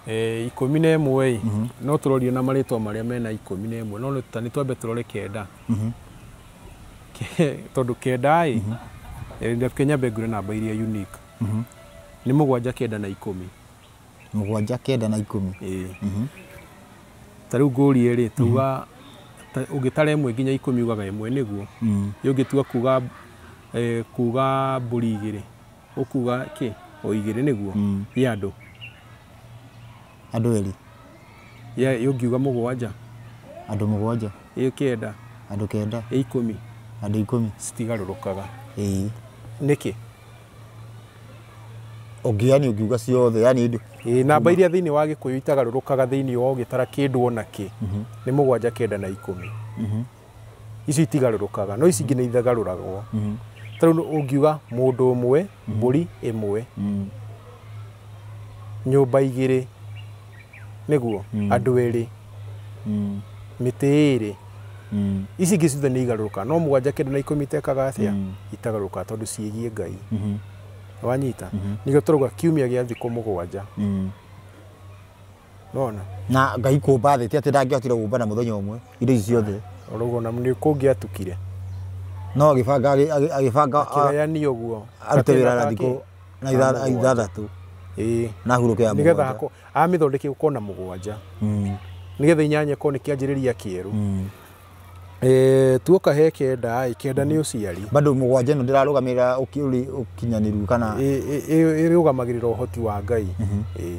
ĩ 11 ĩ no tũrorie na marĩtwa marĩa mena 11 no nĩ twambe tũrore kenda. Tondũ kenda ĩ reke nyambe ngure namba iria unique. Nĩ mũgwanja kenda na 10. Mũgwanja kenda na 10. Ĩĩ ta rĩu ngũrie rĩ tuga ũngĩtara ĩmwe nginya 10 ugaga ĩmwe nĩguo. Ũngĩtua kuga kuga mbũri igĩrĩ ũkuga kĩ o igĩrĩ nĩguo ya andũ andũ erĩ ya ũngiuga mũgwanja andũ mũgwanja ĩ kenda andũ kenda ĩ 10 andũ 10 citigarũrũkaga. Ĩĩ nĩkĩ ũngĩ yani ũngiuga ciothe yani ĩĩ namba iria thĩinĩ wa Gĩkũyũ itagarũrũkaga thĩinĩ wa ũgĩtara kĩndũ ona kĩ nĩ mũgwanja kenda na 10. Icio itigarũrũkaga no ici ingĩ nĩ ithagarũragwo. Ta rĩu ũngiuga mũndũ ũmwe mbũri ĩmwe nyũmba igĩrĩ nĩguo andũ erĩ mĩtĩ ĩrĩ ici ingĩ ciothe nĩ igarũrũkaga no mũgwanja kenda na 10 itekaga atĩa itagarũrũkaga tondũ ciĩgiĩ Ngai. Wanyita nĩkĩo tũrauga kiumia gĩa thikũ mũgwanja. Nona na Ngai kũmba thĩ ti atĩ ndangĩahotire gũũmba na mũthenya ũmwe indo ici ciothe ũrauga na nĩ kũngĩatukire no agĩbanga agĩbanga akĩgayania ũguo arute wĩra na thikũ na ithathatũ ĩĩ na hurũke ya nĩgetha amĩthondeke gũkorwo na mũgwanja nĩgetha inyanya ĩkorwo nĩ kĩanjĩrĩria kĩerũ. Tuoka he kenda ĩ kenda nĩ ũciari bado mũgwanja ĩno ndĩrarũgamĩrĩra ũkinyanĩru kana ĩrũgamagĩrĩra ũhoti wa Ngai. Ĩĩ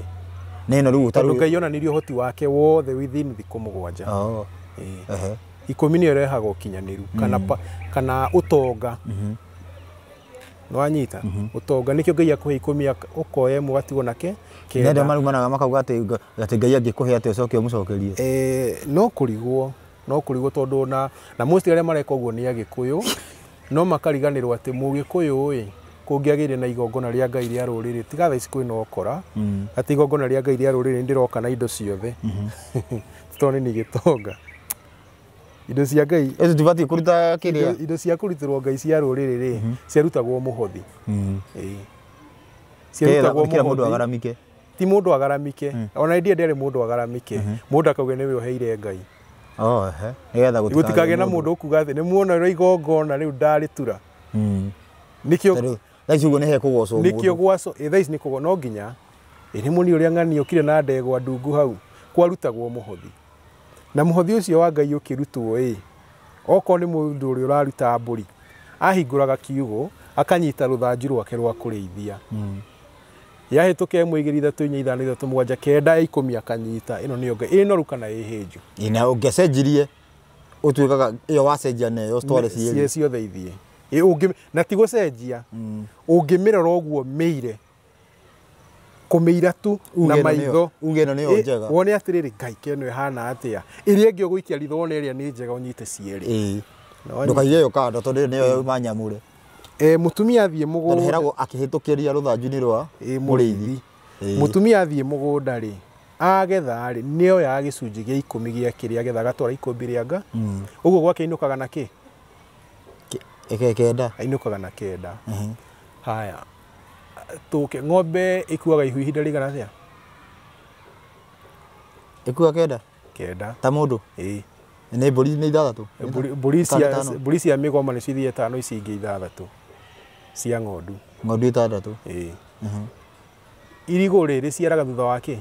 nĩ ĩno rĩu tondũ Ngai onanirie ũhoti wake wothe within thikũ mũgwanja. Ĩĩ 10 nĩyo ĩrehaga ũkinyanĩru kana kana ũtonga. Nĩwanyita ũtonga nĩkĩo Ngai akũhe 10 ũkoya ĩmwe ũgatigwo nake kenda. Nĩ andũ marumanaga makauga atĩ Ngai angĩkũhe atĩ ũcoke ũmũcokerie. No kũrigwo No kũrigwo tondũ na most arĩa mareka ũguo nĩ Agĩkũyũ, no makariganĩrwo atĩ Mũgĩkũyũ ĩ kũngĩagĩire na igongona rĩa Ngai rĩa rũrĩrĩ, tiga thaa ici kwĩna ũkora, atĩ igongona rĩa Ngai rĩa rũrĩrĩ ndĩroka na indo ciothe. Tondũ nĩ gĩtonga. Indo cia Ngai Ĩcio tibatiĩ kũruta kĩrĩa. Indo cia kũrutĩrwo Ngai cia rũrĩrĩ rĩ, ciarutagwo mũhothi. Ĩĩ. Ciarutagwo Kĩra mũndũ mũhothi. agaramike. Ti mũndũ agaramike. Ona ndiĩ ndĩarĩ mũndũ agaramike. Mũndũ akauga nĩwe ũheire Ngai. Oh, ehe. Nĩgetha Gũtikagĩe na mũndũ ũkuga atĩ nĩ muona ũrĩa igongona rĩu ndarĩtura. Nĩkĩo Tondũ thaa ici ũguo nĩ hekũgocwo mũndũ. Nĩkĩo gwaco thaa ici nĩ kũgo no nginya. Nĩ mũni ũrĩa ng'ani ũkire na ndegwa ndungu hau kwarutagwo mũhothi. Na mũhothi ũcio wa Ngai ũkĩrutwo ĩ, okorwo nĩ mũndũ ũrĩa ũraruta mbũri, ahingũraga kiugũ akanyita rũthanju rwake rwa kũrĩithia. Yahĩtũka 1 2 3 4 5 6 7 9 10 akanyita ĩno nĩyo Ngai ĩ noru kana ĩ hĩnju. Na ũngĩcenjirie ũtuĩkaga ĩyo wacenjia nayo citware cierĩ. Ciothe ithiĩ. Na ti gũcenjia, ũngĩmĩrora ũguo mĩire, kũmĩira tu na maitho. Uge ĩno nĩyo njega. Wone atĩrĩrĩ, Ngai kĩno ĩhana atĩa. Ĩrĩa ĩngĩ ũgũikia ritho wone ĩrĩa nĩ njega ũnyite cierĩ. Ĩĩ. Ndũkaige ĩyo kando tondũ ĩyo nĩyo yauma nyamũre. Mũtumia athiĩ mũgũnda. Tondũ heragwo akĩhĩtũkĩria rũthanju-inĩ rwa mũrĩithi. Mũtumia athiĩ mũgũnda rĩ, agetha rĩ, nĩoyaga gĩcunjĩ gĩa 10 gĩa kĩrĩa agetha agatwara ikũmbĩ rĩa nga. Ũguo gwake ainũkaga na kĩ? Kenda. Ainũkaga na 9. Haya. Tũke ng'ombe ĩkuaga ihu ihinda rĩigana atĩa? Ĩkuaga 9? 9. Ta mũndũ? Ĩĩ. Nĩ mbũri nĩ 6? Mbũri cia mĩgoma nĩcio ithiĩ 5, ici ingĩ 6 cia ng'ondu. Ng'ondu 6. Ĩĩ. Irigũ rĩ rĩciaraga thutha wa kĩ?